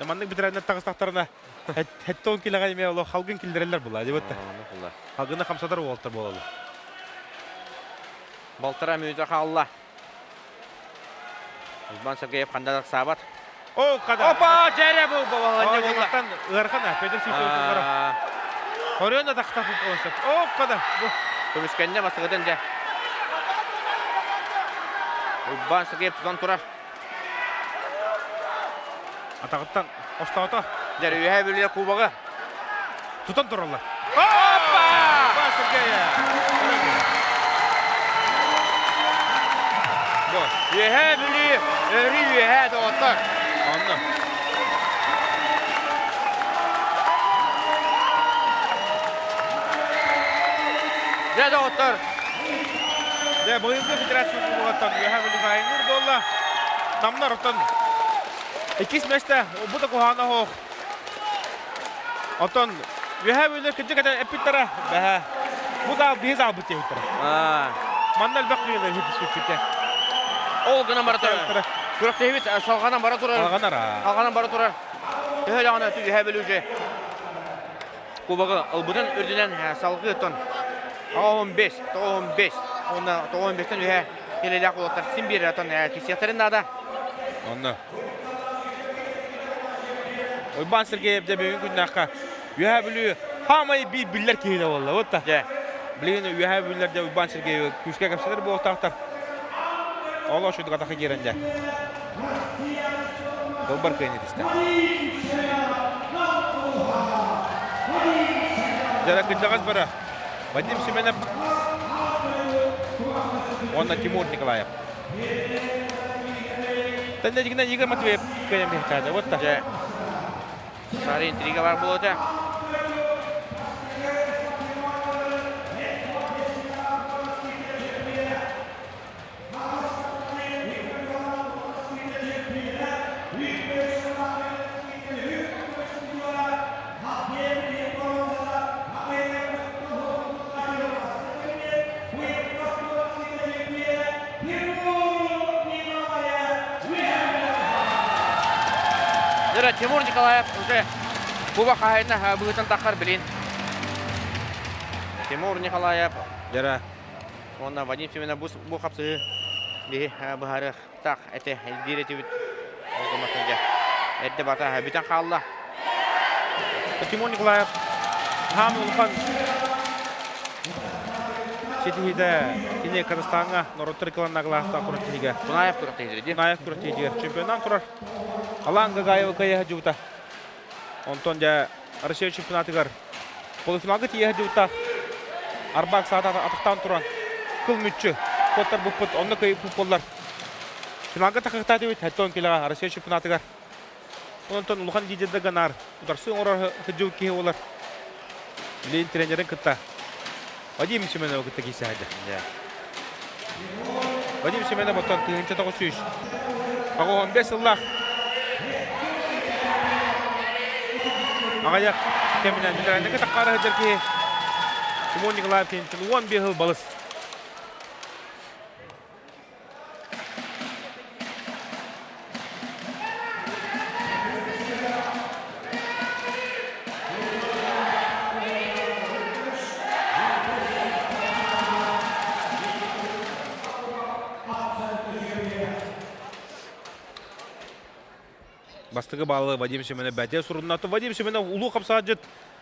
Маннык ветераннар таҕыстахтарына хеттон килэҕэ эмиэ олох халгын киллэрэллэр була дебетта. Халгыны хамсатар уолтар буолаллар. Балтараа мүнүүтэ хаалла. Уйбаан Сергеев ханна саабат. О, када. Опа, дьэрэ бу баланньа буолла. Ыархан Петр Сивцев Хорёна тахта О, када. Көмүскэннэ бастыгытын дьэ. Уйбаан Сергеев тутан турар. Атаҕыттан остоото. Дьэ, үөһээ Бүлүү кубога. Тутан тураллар. Опа! Уйбаан Сергеев. Үөһээ Бүлүү, өрүү үөһээ доҕоттор. Онно. Дьэ, доҕоттор. Дьэ, быйылгы федерация кубогаттан Үөһээ Бүлүү айанныыр буолла. Намнар оттон иккис миэстэ бу да куһаҕана суох. Оттон Үөһээ Бүлүү кырдьык этэ эппиттэрэ бэһэ. Бу заал биһи заалбыт диэбиттэрэ. Манна элбэх кыайыылар түспүппүтэ. Ол гынан баран. Күрэхтэһиибит салҕанан бара турар. Алҕанар. Алҕанан бара турар. Төһө даҕаны үһэ бүлүүчү кубогы ылбытын үрдүнэн салгыы тон 15, 95 уонна 95-тэн үһэ килэлээх уолаттар син биир отон кисиэхтэрин наада. Онно. Уйбаан Сергеев дьэ бүгүн күннээххэ Үөһээ Бүлүү хаамай биир биллэр киһитэ буолла. Вот та. Дьэ. Билигин Үөһээ Бүлүүлэр дьэ Уйбаан Сергеевы күүскэ кэпсэтэр буолуохтаахтар. Ол ошуйдук атаха киирэн дьэ. Долбар кыайын этистэ. Дьара кырдьаҕас бара. Вадим Семенов уонна Тимур Николаев. Тэннэдигинэн Игорь Матвеев кыайан биһиккаада. Вот та. Дьэ. Саары интрига бар буолуота. Дыра Тимур Николаев уже куба хаһайына быһытын таххар билин. Тимур Николаев Дыра уонна Вадим Семенов бу хапсыһы биһи быһаарыах так эте диир этибит. Ол гымматтан эрдэ бата бүтэн хаалла. Тимур Николаев хаам улахан ситиһиитэ кини Казахстаҥҥа норуоттар иккиланнаглаахтаах күрэхтэһиигэ Кунаев күрэхтэһиитэ Кунаев күрэхтэһиитигэр чемпионнаан турар. Алан Гагаева кыайа дьубута. Онтон дьэ Россия чемпионатыгар полуфиналга тиийэ дьубута. Арбак саата атахтаан туран кыл мүччү куоттар буппут онно кыайыппыт буоллар. Финалга тахыхтаатыбыт 70 килоҕа Россия чемпионатыгар. Онтон улахан лидердэ ганаар ударсы оҥорор сылдьыбыт киһи буолар. Билигин тренерин кытта Вадим Семеновы кытта киирсэ сылдьар. Вадим Семенов оттон 1900 15 сыллаах аҕыйах кэминэн ветераннарга таххаара сылдьар киһи Тимур Николаев киниттэн 11 сыл балыс. Бастакы баалы Вадим Семенов бэтэ суруннаты. Вадим Семенов улуу хапсаадьыт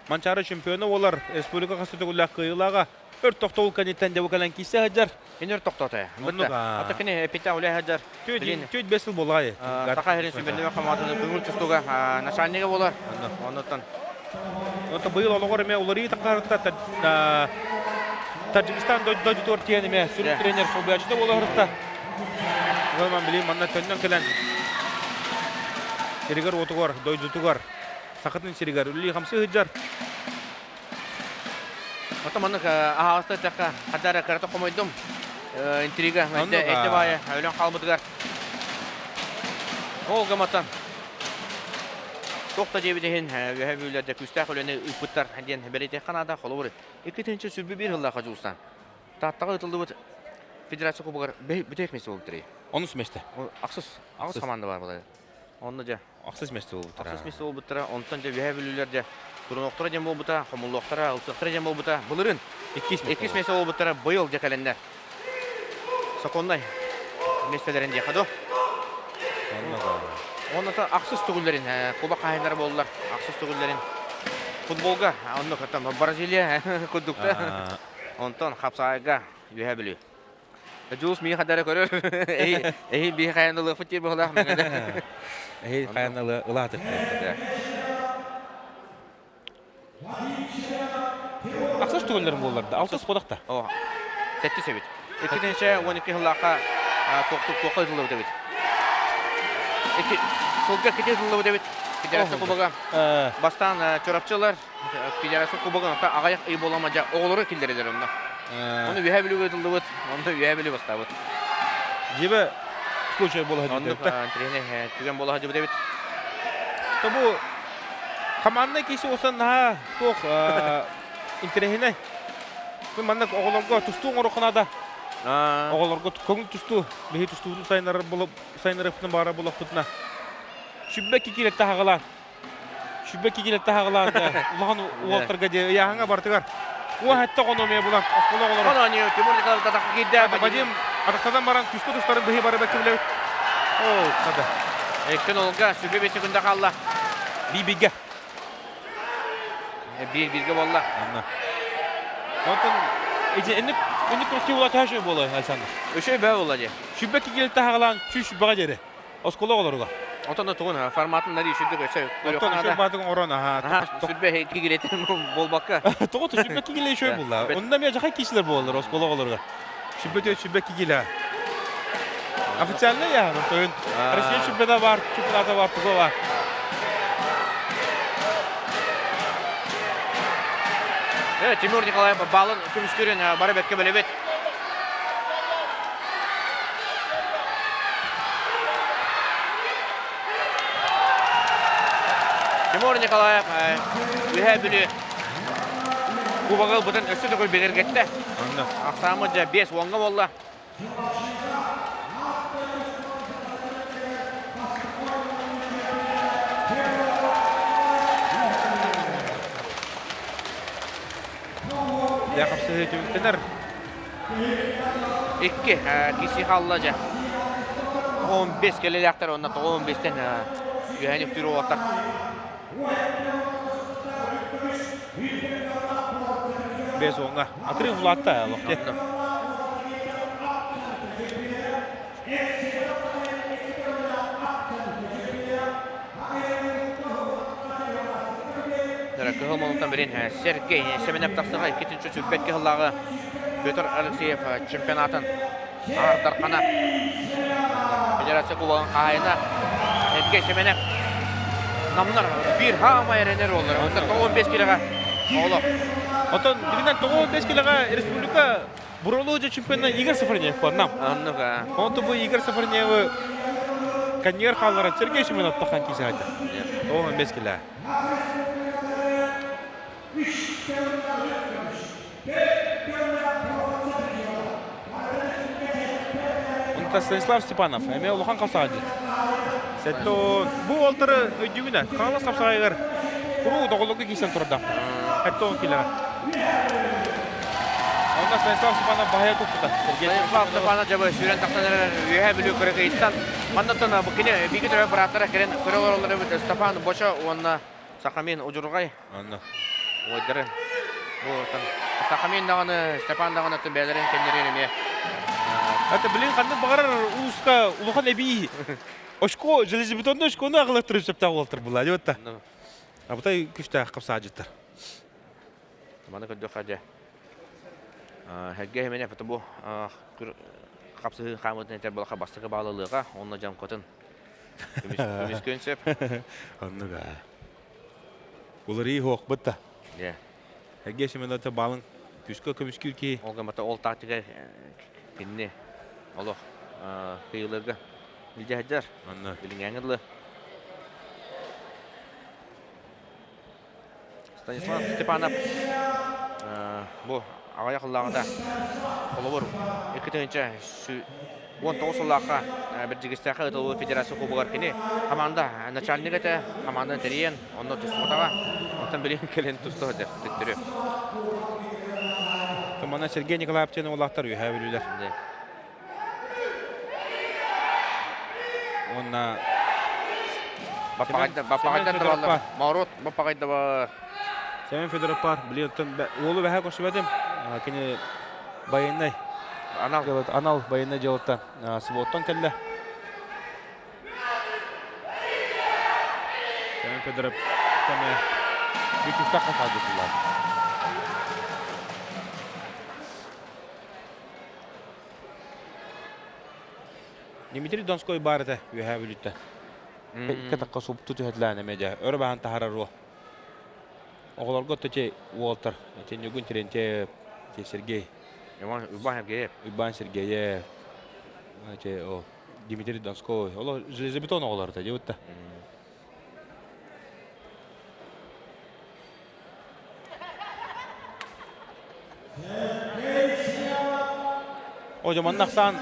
Манчаары чемпиона буолар. Республика хас төгүллээх кыайыылааҕа. Өр тохтобул кэнниттэн дьэ бу кэлэн киирсэ сылдьар. Кини өр тохтоото. Оннук. Ата кини эпитэ үлэ сылдьар. Түөт бес сыл буоллаҕай. Саха сирин сүбэннэбэ хамаатаны көҥүл тустууга начальнига буолар. Оннуттан. Онто быйыл олоҕор эмэ уларыы таххарытта Таджикистан дойдутугар тиийэн эмэ сүрүн тренер солбуйааччыта буола сырытта. Ылан билигин манна төннөн кэлэн сиригэр-уотугар, дойдутугар, Сахатын сиригэр үлэлии-хамсыы сылдьар. Ото маннык аһаҕаста эттэххэ, хата эрэ кырата хомойдум. Интрига эдде баайа өлөн хаалбытыгар. Ол гыматан туох да диэбит иһин үөһэ бүлүүлэрдэ күүстээх үлэни ыыппыттар диэн бэлиэтиэххэ наада. Холобур, 2021 сыллаахха дьулустан Тааттаҕа ыытыллыбыт федерация кубогар бүтэһик миэстэ буолбуттар. Онус миэстэ. Ахсыс, аҕыс команда бар буолар. Онно дьэ Ахсыс миэстэ буолбуттара. Ахсыс миэстэ буолбуттара. Онтон дьэ Үөһээ Бүлүүлэр дьэ турунуохтара диэн буолбута, хомуллуохтара, ылсыахтара диэн буолбута. Былырыын иккис миэстэ иккис миэстэ буолбуттара быйыл дьэ кэлэннэр. Сокуоннай миэстэлэрин диэхэ дуо? Онно ахсыс төгүллэрин куба хаһайыннара буоллар ахсыс төгүллэрин футболга оннук Бразилия курдукта. Онтон хапсаайга Үөһээ Бүлүү. Дьулус миих хадара көрөр. Эһи эһи биһи хайан ылыахпыт диир быһылаах мэҥэлэ. Эһи хайан ылаатык. Ахсыс төгүллэрин буоллар да, алтыс кодахта. О, сэттис эбит. Иккитинче 12 сыллаахха туохха ытыллыбыт эбит. Икки сылга кити ытыллыбыт эбит. Федерация кубога. Бастаан Чурапчылар Федерация кубогын аҕыйах ый буолама дьэ оҕолору киллэрэлэр онно. Ону Үөһээ Бүлүүгэ ытыллыбыт, онно Үөһээ Бүлүү бастаабыт. Дьиэбэ случай буола Оннук интэриэһинэй түгэн буола сылдьыбыт эбит. То бу команднай киси осан наһаа туох интэриэһинэй. Мин маннык оҕолорго тустуу оҥоруохха наада. Оҕолорго көҥүл тустуу, биһи тустуутун сайыннарар сайыннарыахпытын баара булахпытына сүбэ кикилетте хаҕалаан сүбэ кикилетте хаҕалаан да улахан уолтарга дии ыйааһыҥа барытыгар уоһэтте оҕономия булан оскуола оҕолоро Ону Тимур Николаевич атахха киирдэ. Вадим атахтадан баран түскэ тустарын быһыы бары бэккэ билэбит. Оо, хада. Эккен олга сүбэ 5 секунда хаалла. Бибигэ. Биир бииргэ буолла. Анна. Онтон ити энник энник күрэхтии буола төһө буола Александр? Үчүгэй бөҕө буолла дии. Сүбэ кигилтэ хаҕалаан сүүс сүбэҕэ диэри. Оскуола оҕолоругар. Онтон да тугун форматын нари үчүгдүк өссө Оттон үчүгэй баатыгын орон аха. Сүрбэ кигилетин буолбакка. Тоҕо сүбэ кигиле үчүгэй буолла. Онно эмиэ жахай киисилер буолалар оскуола оҕолоругар. Сүбэ түө сүбэ кигиле. Официально я, тойун. Россия чемпионата бар, чемпионата бар, туга бар. Тимур Николаев балын көмүскүрүн бары бэккэ билэбит. Тимур Николаев Үһээ Бүлүү кубогы ылбытын өссө төгүл бигэргэттэ. Ахсааммыт дьэ 5-10-га буолла. Дьэ хапсыһыы түмүктэнэр. Икки киси хаалла дьэ. 15 кэлэлээхтэр уонна 15-тэн үөһэни үктүүр уолаттар. Без уонга. Отрыв улаатта лохте. Кыһыл молуттан берин Сергей Семенов тахсыга иккитинчи сүрбэт кыһыллааҕы Петр Алексеев чемпионатын Аар Дархана Федерация Кубогын хаһаайына Сергей Семенов намнар биир хаамай эрэнэр уоллар. Онтон 15 килоға оҕолор. Оттон дигинен 95 килоға республика Буролуожа чемпиона Игорь Сафронеев бар нам. Оннук. Онто бу Игорь Сафроневы коньер хаалларан Сергей Семенов тахан кисе хадя. 95 кило. Онта Станислав Степанов эмиэ улахан хапсаҕай дьит. Сэтто бу уолтары өйдүүгүнэ Хаҥалас хапсаҕайыгар куруук доҕоллорго киирсэн турардаахтар. 70 килоҕа. Онно Станислав Степанов баһыйа туппута. Станислав Степанов дьабы сүүрэн тахсан эрэр Үөһээ Бүлүү кыракыйыттан. Маннаттан бу кини бииргэ төрөөбүт бырааттара кэлэн көрө олороллор эбит Степан Бочо уонна Сахамин Удьурҕай. Онно. Уойдарын. Бу Сахамин даҕаны, Степан даҕаны бэйэлэрин кэмнэрин эмиэ. Это блин ханнык баҕарар ууска улахан эбии очко железобетонный очкону аҕалаттырып сөптөөх буолтар була диэбит Абытай күштээх хапсаадьыттар. Маны көрдөххө дьэ Сергей Хименев это бу хапсыһыы хаамыытын этэр буоллахха бастакы баалылыаҕа уонна дьоҥкотун көмүскүөн сөп. Оннук аа. Уларыы суохпут да. Дьэ. Сергей Семенович балын күүскэ көмүскүүр киһи. Ол гыммата ол тактика кинини олох кыйыларга илдьэ сылдьар. Онно. Билиҥҥээҥҥэ дылы. Станислав Степанов бу аҕыйах сыллааҕыта холобур 2019 сыллаахха Бэрдьигэстээххэ ыытыллыбыт федерация кубогар кини команда начальник этэ, команданы тэрийэн, онно тустубатаҕа. Онтон билигин кэлин туста сылдьар төттөрү. Манна Сергей Николаев диэн уолаттар үөһээ бүлүүлэр. Уонна Баппаҕайда Баппаҕайдан тураллар. Моорут Баппаҕайда бар. Семен Федоров бар. Билигин уолу бэһэ көрсүбэтим. Кини военный анал анал военный дьыалаттан СВО-ттан кэллэ. Семен Федоров кэмэ бүтүктэх хасаадьытылар. Дмитрий Донской баар этэ Үөһээ Бүлүүттэн. Икки атахха супту түһэтилээн эмиэ дьэ өрө баһан таһаарар уол. Оҕолорго ити уолтар ити Ньугун Терентьев, ити Сергей. Иван Уйбаан Сергеев. Уйбаан Сергеев, ити ол Дмитрий Донской. Олор железобетон оҕолоро этэ дии бутта. О, манна ахсаан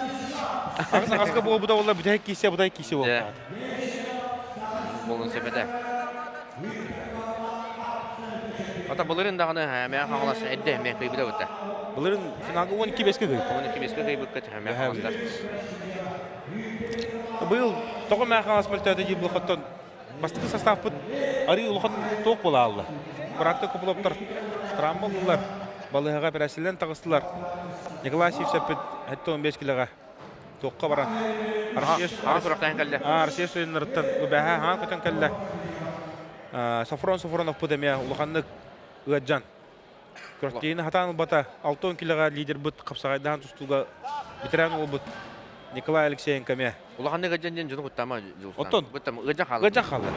аҕыс аҕаска буолбута буолла бүтэһик киисэ бутай киисэ буолбут. Буолун сөп этэ. Ата былырын даҕаны мээ хаҥалас эрдэ мээ кыйбыта бытта. Былырын финалга 12 беске кыйбыт. 12 беске кыйбыкка мээ хаҥаластар. Быйыл тоҕо мээ хаҥалас мөлтөөтө дии булахаттан бастакы составпыт арыы улахан туох буола аалла. Быраатта Копыловтар травма ыллылар, балыыһаҕа эпэрээссийэлэн таҕыстылар. Николай Сивцевпит 75 килоҕа туохха баран Россия сураптаан кэллэ. Россия суйуннарыттан бэһэ хаан көтөн кэллэ. Софрон Софроновпут эмиэ улаханнык ыадьан. Күрэхтэһиини хатаан ылбата. 60 килоҕа лидербыт хапсаҕайдаһан тустууга ветеран уолбут Николай Алексеенко эмиэ. Улаханнык ыадьан диэн дьону куттаама Дьулустан. Оттон Быттам ыадьан хаалла. Ыадьан хаалла.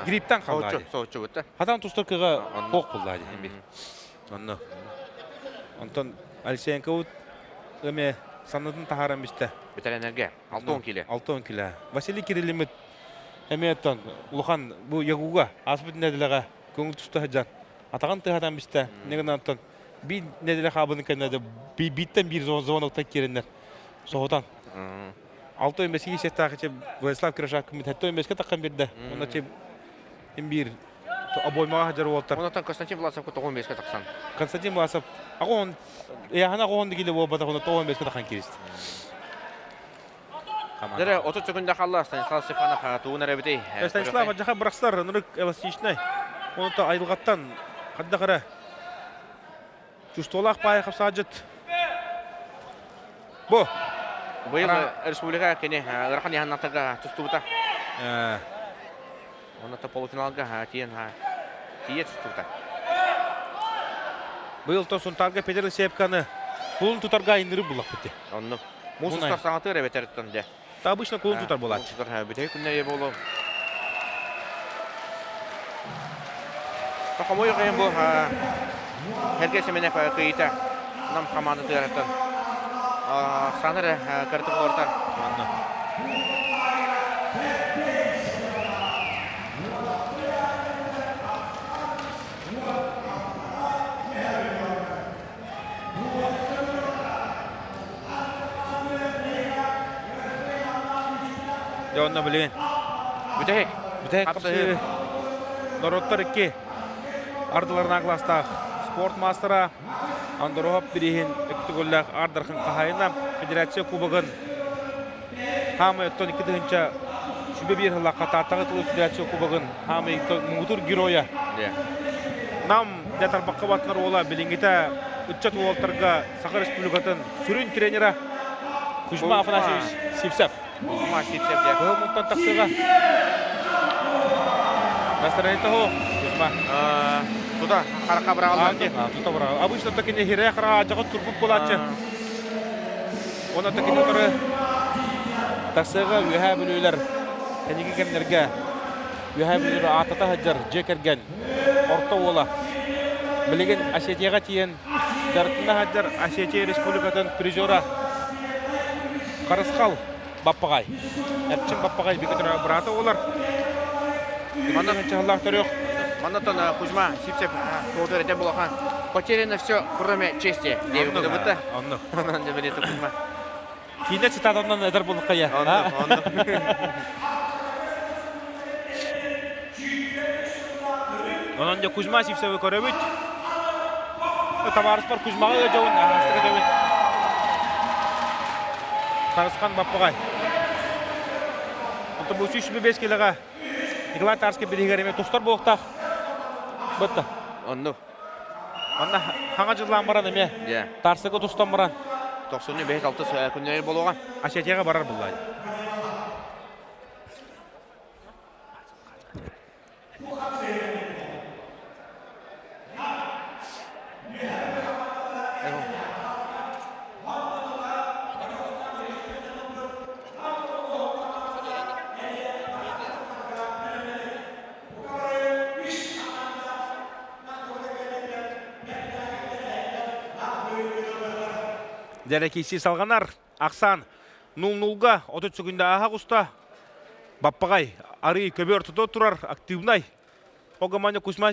Грипптан хаалла. Соочу, соочу бытта. Хатаан тустар кыга хоох булла дии. Онно. Онтон Алексеенкобут эмиэ саннытын таһааран бистэ. Ветеринарга 60 кило. 60 кило. Василий Кириллимит эмиэ оттон улахан бу Ягуга ааспыт нэдилэҕэ көҥүл туста сылдьан атаҕын тыаһатан бистэ. Не гынан оттон биир нэдилэ хаабыны кэннэ бииртэн биир звоноктан киирэннэр соһутан. 6 15 сеттаах Владислав Кирашак 75 таххан биэрдэ. Онно биир обоймаҕа сылдьар уолтар. Онтон Константин Власов 95-ке тахсан. Константин Власов аҕон яхана аҕон дигиле буолбатах оны 95-ке тахан кирист. Дere 30 секунда қалла Станислав Степанов тугун эрэбитий. Станислав ажаха бырахсар нырык эластичный. Онто айылгаттан хадда кара чувстволаах паай хапсаажыт. Бу. Быйыл республика кини ыарахан яһаннатыга тустубута. Онно полуфиналга тиийэн тиийэ тустубута. Быйыл то Сунтаарга Петр Сепканы кулун тутарга иннирip буллахпыт. Онно. Муус устар саҥатыыр эбэтэр дэ. Та обычно кулун тутар буолааччы. Тутар бүтэһик күннэ буолу. Хомойуох иһин бу Сергей Семенов кыйыта Нам хамаандатыгар Саныр кыртык олортар. Манна. Дьэ онно билигин. Бүтэһик. Бүтэһик хапсыһыы. Норуоттар икки ардыларына кылаастаах спорт маастара Андроһов бирииһин өктүгүллээх Ардархан хаһаайына Федерация Кубогын хаамай оттон 2021 сыллаахха Тааттаҕа тылы Федерация Кубогын хаамай муҥутуур геройа. Нам дьэ тарбахха батынар уола билиҥҥитэ ыччат уолтарга Саха Республикатын сүрүн тренера Кузьма Афанасьевич Сивцев. Кузьма Сивцев дьэ. Кыһыл мунтан тахсыга. Настроение того, Кузьма. Туда хараха быраҕаллар дии. Тута быраҕал. Обычно такини хире хараҕа дьаҕыт турбут буолааччы. Уонна такини утары тахсыга үөһээ бүлүүлэр кэнники кэмнэргэ Үөһээ Бүлүү ааттата сылдьар дьиэ кэргэн орто уола. Билигин Осетияҕа тиийэн дьарыктана сылдьар Осетия Республикатын призера Харысхал Баппаҕай. Эрчим Баппаҕай бигэ быраата буолар. Манна чаһыллаах төрүөх. Маннатан Кузьма Сивцев туотур этэ булахан. Потеряно все, кроме чести. Диэбит бытта. Онно. Онон дебелеты Кузьма. Киинэ цитатанан эдэр булуккая. Онно, онно. Онон дьэ Кузьма Сивцевы көрөбүт. Табаарыспар Кузьмаҕа ыадьабын, аһаҕастык этэбин. Харысхан Баппаҕай. Онтон бу 125 килоҕа Николай Тарский бириһигэр эмиэ тустар буолуохтаах. Бытта. Онну. Манна хаҥа дьыллаан баран эмиэ Тарсыга тустан баран 95-6 күннэри буолуоҕа. Осетияҕа барар буллаа. Дьэрэкиисии салҕанар. Ахсаан 0-0-га 30 секунда ааһа оҕуста. Баппаҕай арыы көбүөр ортото турар активнай. Огоманя Кузьма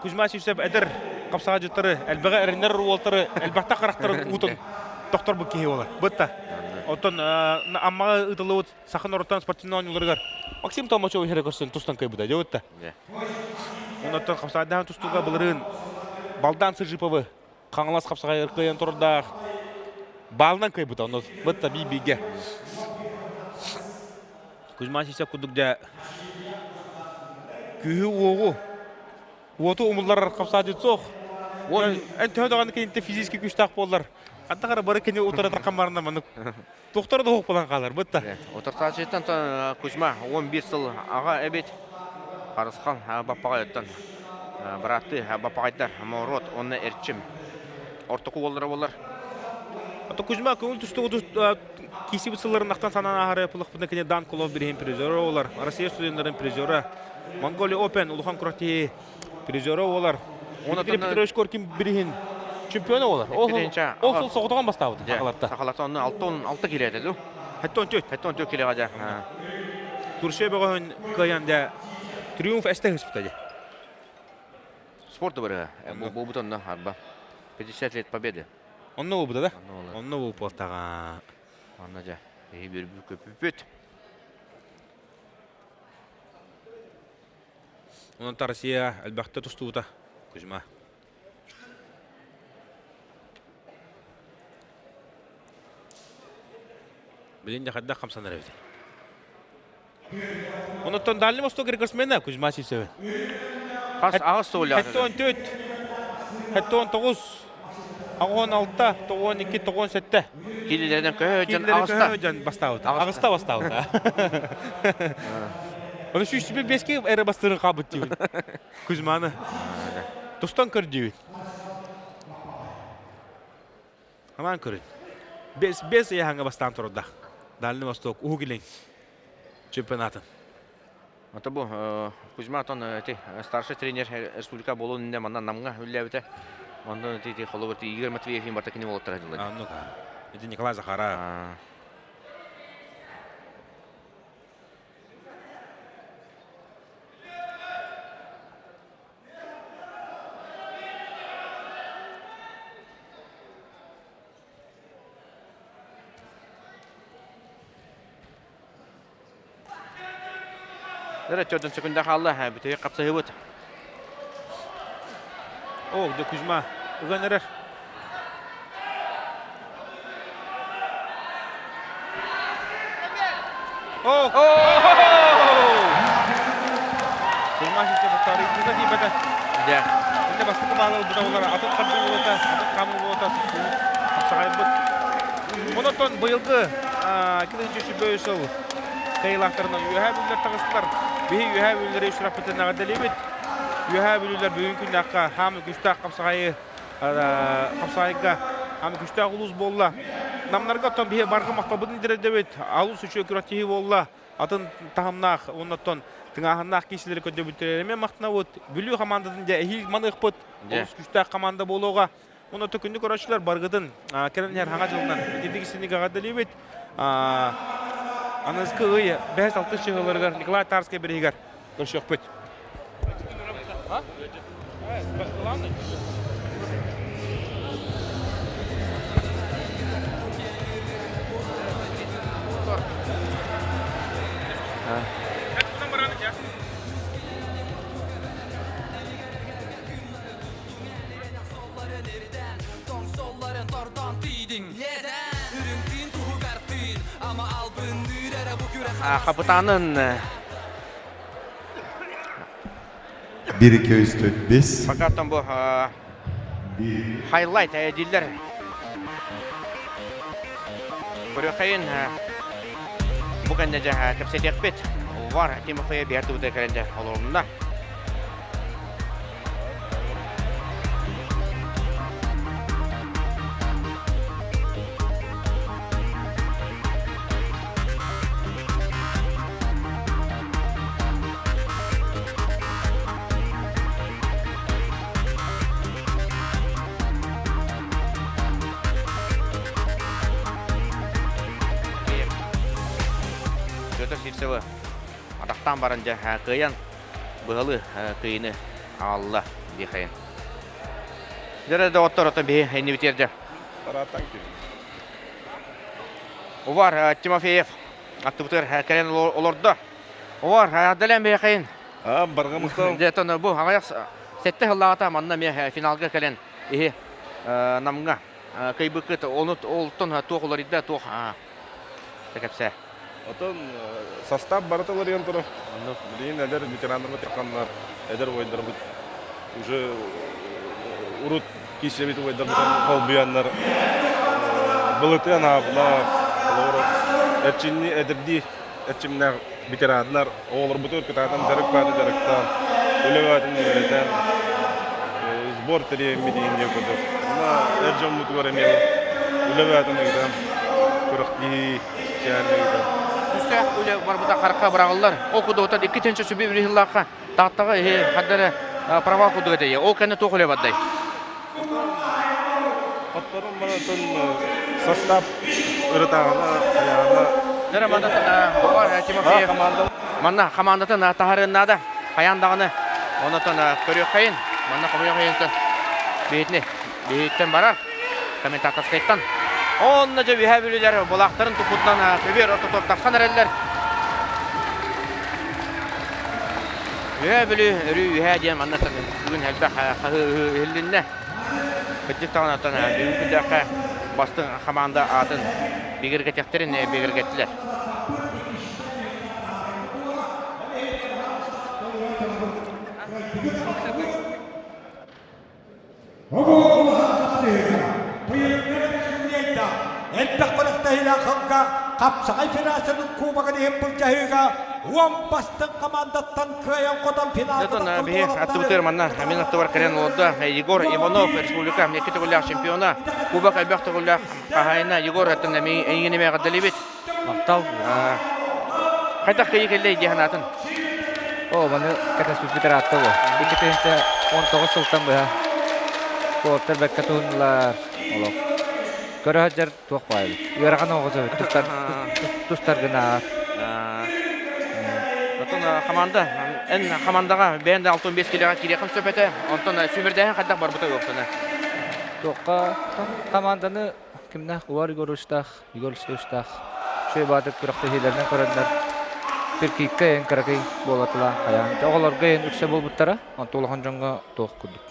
Кузьма Сивцев эдэр хапсаҕадьыттары элбэҕи эрэннэр уолтары элбэхтэ харахтарын уутун. тохторбут киһи буолар. Бытта. Оттон Аммаҕа ыытыллыбыт саха норуоттан спортивнай оонньууларыгар Максим Толмачев иһэрэ көрсөн тустан кыайбыта, дьэ Оннуттан хапсаайдаан тустууга былырыын Балдан Сыжиповы Хаҥалас хапсаҕайыгар кыайан турардаах баалынан кыайбыта. Онно бытта бии-бииргэ. Кузьма Сисев курдук дьэ күүһү-уоҕу уоту умулларар хапсаадьыт суох. Эн төһө даҕаны киниттэн физически күүстээх буоллар, хантах эрэ бары кини утарытар хаммарынан маннык Тухтар да буолан хаалар бытта. Утарсааччыттан Кузьма 11 сыл аҕа эбит. Харысхан Баппаҕайыттан бырааттыы Баппаҕайдар Моруот уонна Эрчим ортоку уоллара буолар. Ото Кузьма көҥүл тустуугу киисибит сылларын ахтан санаан ааһары пулахпытына кини Дан Кулов бириһин призера буолар. Россия студеннарын призера. Монголия Open улахан күрэхтэһии призера буолар. Дмитрий Петрович Коркин бириһин чемпиона буолар. Ол ол сыл соҕотоҕун бастаабыт сахаларта. Сахаларта онно 6 кило ду. 74. 74 килоға дьэ. Турция бөҕөһүн кыайан дьэ триумф эстэ ыспыта дьэ. Спорт бырыга. Буолбут онно арба. 50 лет победы. Онно буолбута да? Онно буолбуттаҕа. Онно дьэ. Эһи бөрбү көпүпүт. Онон Россия элбэхтэ тустубута Кузьма. Билин дьэ хайдах хамсанар эбит. Онуттан Дальний Восток рекордсмена Кузьма Сивцевы. Хас аҕыс суоллаах. 74, 79, 86, 92, 97. Киилилэринэн көһө дьон аҕыста. Дьон бастаабыта. Аҕыста бастаабыта. Оны сүүс беске эрэ бастырын хаабыт диибин. Кузьманы. Тустан көр диибин. Аман көрүн. Бес, бес ыйаһаҥҥа бастаан турда. Дальний Восток, Уһук Илин чемпионатын. Ата бу Кузьма Антон ити старший тренер республика буолуон иннинэ манна Намҥа үлэлээбитэ. Онтон ити холобур Игорь Матвеев барта кини уолаттара дьылла. А, ну-ка. Это Николай Захара. Эрэ төрдүн секунда хаалла, бүтэһик хапсыһыбыт. О, где Кузьма ыган эрэр. О! Кузьма сейчас повторит. Тиийбэтэ. Дьэ. Инде бастакы баалы ылбыта болар. Атын хардыы болуота, атын хаамыы болуота. Хапсаҕайбыт. Онотон быйылгы 2003 сыл кыайыылаахтарынан Үөһээ Бүлүүлэр таҕыстылар. Биһи Үөһээ Бүлүүлэри сүрэхпитин эҕэрдэлиибит. Үөһээ Бүлүүлэр бүгүн күннээххэ хаамы күүстээх хапсаҕайы хапсаҕайга хаамы күүстээх улуус буолла. Намнарга оттон биһи барҕа махталбытын тириэрдэбит. Алус үчүгэй күрэхтэһии буолла. Атын таһымнаах уонна оттон тыҥааһыннаах киисилэри көрдөбүттэрэ эмиэ махтанабыт. Бүлүү хамаандатын дьэ эһиил маныахпыт. Олус күүстээх хамаанда буолуоҕа. Онон күндү көрөөччүлэр баргытын кэлэн иһэр хаҥа дьылынан итинник истинник эҕэрдэлиибит. Аныгыскы ый 5-6 чыһыларыгар Николай Тарскай бириһигэр көрсүөхпүт. Хапытаанын 1 2 3 4 5 Пока бу хайлайт дииллэр. Көрүөххэйин бу кэннэ дьэ кэпсэтиэхпит. Вар Тимофея биэр тубута кэлэн дьэ олорумна. Петр Сивцевы атахтаан баран дьэ кыайан быһалы кыйыны аҕалла диэхэйин. Дьэ доҕоттор ото биһи иннибитигэр дьэ. Тарааттан киирдим. Увар Тимофеев аттыбытыгар кэлэн олордо. Увар, Аделен бэйэхэйин. Барҕа махтал. Дьэ, бу аҕыйах сэттэ сыллааҕыта манна эмиэ финалга кэлэн иһи Намҥа кыйбыккыт ону олтон туох уларыйда туох кэпсээ. Отон состав барыта уларыйан турар. Билигин эдэр ветераннарбыт тахханнар, эдэр убайдарбыт уже урут киирсэбит убайдарбыт холбуйаннар былытыан аабылар, олору эрчинни эдэрдии эрчимнээх ветераннар оҕолорбутугар кытаатан дьарык бааты дьарыктаан, үлэ баатын үөрэтэн, сбор тэрийэммит диэн курдук. Онно эр дьоммутугар эмиэ үлэ баатын ыытан, күрэхтэһии чээн ыытан. Түстээх үлэ барбыта харахха быраҕыллар. Ол курдук 2 сүбэ үлэһиллаахха Тааттаҕа иһи ханна эрэ провал курдук этэ. Ол кэннэ туох үлэ бардай? Отторун барытын состав ырытааҕына, хайаана. Дьэ, манна Тимофеев манна хамаандатын таһарыан наада. Хайаан даҕаны онотон көрүөххэйин. Манна хомуйуоххэйин биһитини биһиттэн барар комментаторскайтан. Онно дьэ үһэ бүлүлэр булаахтарын туппутунан көбүөр ортотугар тахсан эрэллэр. Үһээ Бүлүү өрүү үһээ диэн манна бүгүн элбэх хаһыы иһиллиннэ. Кырдьык даҕаны оттон бүгүн күндэххэ бастыҥ хамаанда аатын бигэргэтиэхтэрин бигэргэттилэр. Элбэх күрэхтэһиилээх сылга хапсаҕай федерациятын кубогын иһин былдьаһыыга уон бастыҥ командаттан кыайан-хотон финалга Онтон биһи аттыбытыгар манна мин аттыбар кэлэн олордо Егор Иванов республика икки төгүллээх чемпиона, кубок элбэх төгүллээх хаһаайына Егор аттын эйигин эмиэ эҕэрдэлиибит. Махтал. Хайдах кыайыы кэллэй дии санаатын? О, маны кэтэспиппит ыраатта бу. 2019 сылтан быһа куоттар бэккэ туһуннулар. Олох. Көрө сылдьар туох баайбыт. Ыарахан оҕото тустар тустар гынаар. Оттон хамаанда, эн хамаандаҕа бэйэн да 65 килоҕа киириэххин сөп этэ. Онтон сүүмэрдээһин хайдах барбыта уопсана? Туохха команданы кимнээх Увар Егоровичтаах Егор Алексеевичтаах үчүгэй баатыр күрэхтэһиилэринэн көрөннөр Киркииккэ эйэн кыракый буолатылаан хайаан оҕолорго эйэн үксэ буолбуттара онтон улахан дьоҥҥо туох курдук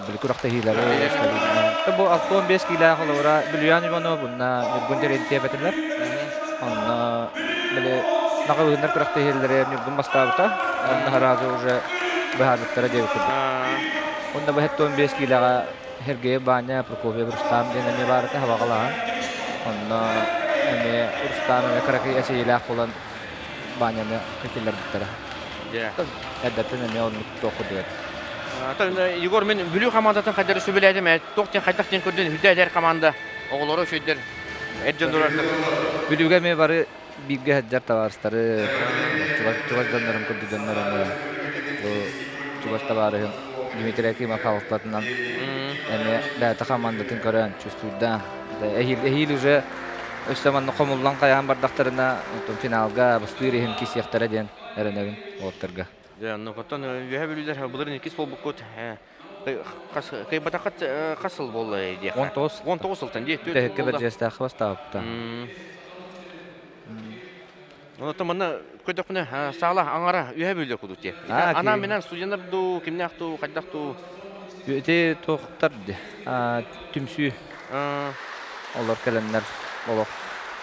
били күрэхтэһиилэри бу 65 киилээх олоҕура Бүлүйээн Иванов уонна Ньургун Терентьев этилэр онно били наҕылыыннар күрэхтэһиилэри Ньургун бастаабыта онно сразу уже быһаарбыттара диэбит курдук уонна бу 75 киилэҕэ Сергей Ваня Прокопьев Рустам диэн эмиэ баар этэ хабаҕалаһан. Онно эмиэ Рустам эмиэ кыракый эчэйиилээх буолан Ваняны киллэрбиттэрэ. Дьэ. Эрдэттэн эмиэ оннук туох курдук этэ. Егор, мин Бүлүү хамаандатын хайдары сөбүлээтим. Туох диэн хайдах диэн көрдүн үрдэ эдэр команда оҕолоро үчүгэйдэр эр дьоннор Бүлүүгэ эмиэ бары бииргэ сылдьар табаарыстары, чугас, чугас дьоннорум курдук дьоннор эмиэ бу чугас табаарыһым Дмитрий Акимов хаалтатынан эмиэ бэйэтэ хамаандатын көрөн чувствуйдаан эһиил, эһиил уже өссө манна хомуллан хайаан бардахтарына оттон финалга бастыыр иһин кисиэхтэрэ диэн эрэнэбин уолаттарга. Дьэ, оннук. Оттон Үөһээ Бүлүүлэр былырыын иккис буолбуккут. Хас кыайбатаххыт хас сыл буолла диэххэ? 19. 19 сылтан дии. Бүтэһиккэ бэрдьигэстээх бастаабыта. Онтон манна көрдөхпүнэ саала аҥара үөһэ бүллэр курдук дии. Анаан минэн студеннар дуу, кимнээх дуу, хайдах дуу? Ити туохтар дии. Түмсүү. Олор кэлэннэр олох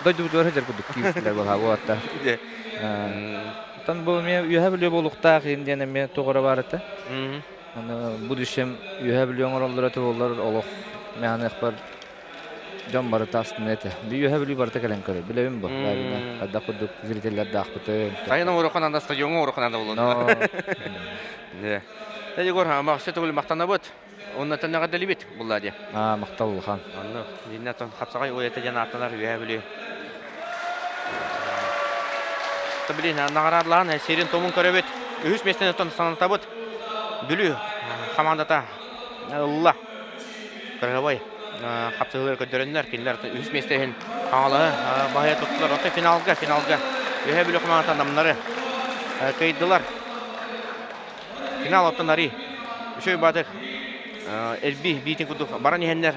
дойдубутугар сылдьар курдук киирсилэр буолаа буолаттар. Оттон бу эмиэ үөһэ бүлүү буолуохтаах иһин диэн эмиэ туох эрэ баар этэ. Аны будущем Үөһээ Бүлүү оҥороллоро этэ буоллар олох мэханыахпар дьон барыта астына этэ. Үөһээ Бүлүү барыта кэлэн көрөр. Билэбин бу. Хайдах курдук зрителлэрдаахпытын. Сайын оҥоруохха наада, стадиоҥҥа оҥоруохха наада буолуон. Да. Егор, махса төгүл махтанабыт. Онно эҕэрдэлиибит булла дии. Аа, махтал улахан. Онно динне хапсаҕай уйата диэн ааттанар Үөһээ Бүлүү. Блин, наҕараадалаан сирин томун көрөбүт. Үһүс миэстэни санатабыт. Бүлүү хамаандата ылла. Кыргыбай хапсыһыылары көрдөрөннөр, кинилэр үһүс миэстэ иһин Хаҥалаһы баһыйа туттулар. Оттон финалга, финалга Үөһээ Бүлүү хамаандата намнары кыайдылар. Финал оттон ари үчүгэй баатык элби биитин курдук баран иһэннэр.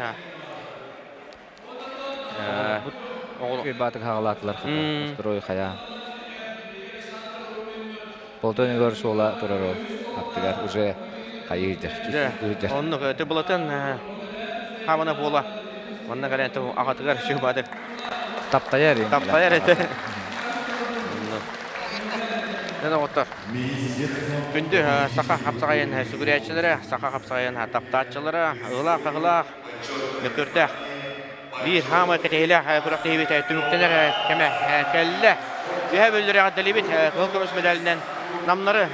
Баатык хаҕалаатылар хата. Строй хайа. Полтон Егор суола турар ол аттыгар уже хайыыдыр. Дьэ, оннук Тыбылатын хаабана буола. Манна кэлэн аҕатыгар сүбаатык. Таптайар. Таптайар этэ. Дэн оҕоттор. Күндү саха хапсаҕайын сүгүрээччилэрэ, саха хапсаҕайын таптааччылара, ыһылаах-хаһылаах, мөккүөрдээх биир хаамай кэтэһиилээх күрэхтэһиибит түмүктэнэр кэмэ кэллэ. Үһэ бөллөрө эҕэрдэлиибит кыһыл көмүс медалинэн Намнары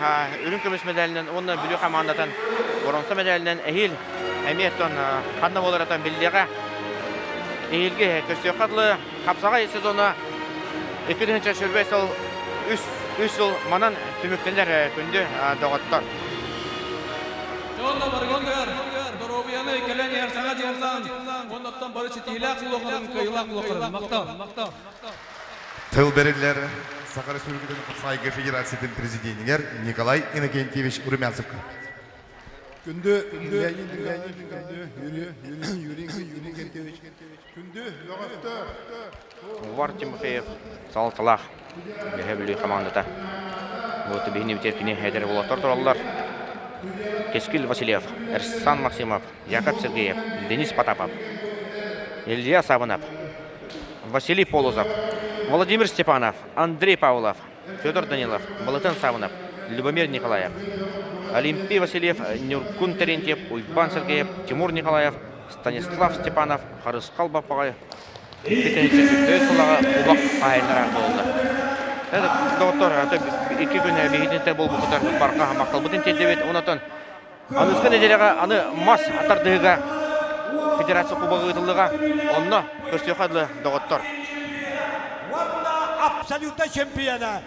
үрүҥ көмүс медалинэн уонна Бүлүү хамаандатын боронса медалинэн эһиил эмиэ оттон ханна буоларытан биллиэҕэ. Эһиилги көрсүөххэ дылы хапсаҕай сезона 2025 сыл үс, үс сыл манан түмүктэнэр күндү доҕоттор. Дьонно барыгытыгар доруобуйаны кэлэн иһэр саҥа дьыллаан уоннаттан бары ситиһиилээх буолуоххарын, кыайыылаах буолуоххарын. Махтал! Тыл бэриллэр Саха Республикатын Хапсаайга Федерациятын президенигэр Николай Иннокентьевич Румянцевка. Күндү Леонид Николаевич, күндү Юрий Юрий Иннокентьевич, күндү бөҕөстөр. Увар Тимофеев салалталаах Үөһээ Бүлүү хамаандата. Вот биһини битэр кини эдэр уолаттар тураллар. Кескил Васильев, Эрсан Максимов, Яков Сергеев, Денис Потапов, Илья Савынов, Василий Полозов, Владимир Степанов, Андрей Павлов, Федор Данилов, Балытын Савынов, Любомир Николаев, Олимпий Васильев, Нюркун Терентьев, Уйбан Сергеев, Тимур Николаев, Станислав Степанов, Харысхал Баппаҕай 2 сылаҕа убак хаһайыннара буолла. Доҕоттор, икки күн биһитинтэ буолбуппутар барҕа махталбытын тиэрдэбит. Онотон аныгы нэдиэлэҕэ аны мас тардыһыыга федерация кубога ыытыллыга. Онно көрсүөххэ дылы доҕоттор. Уонна абсолютно чемпиона.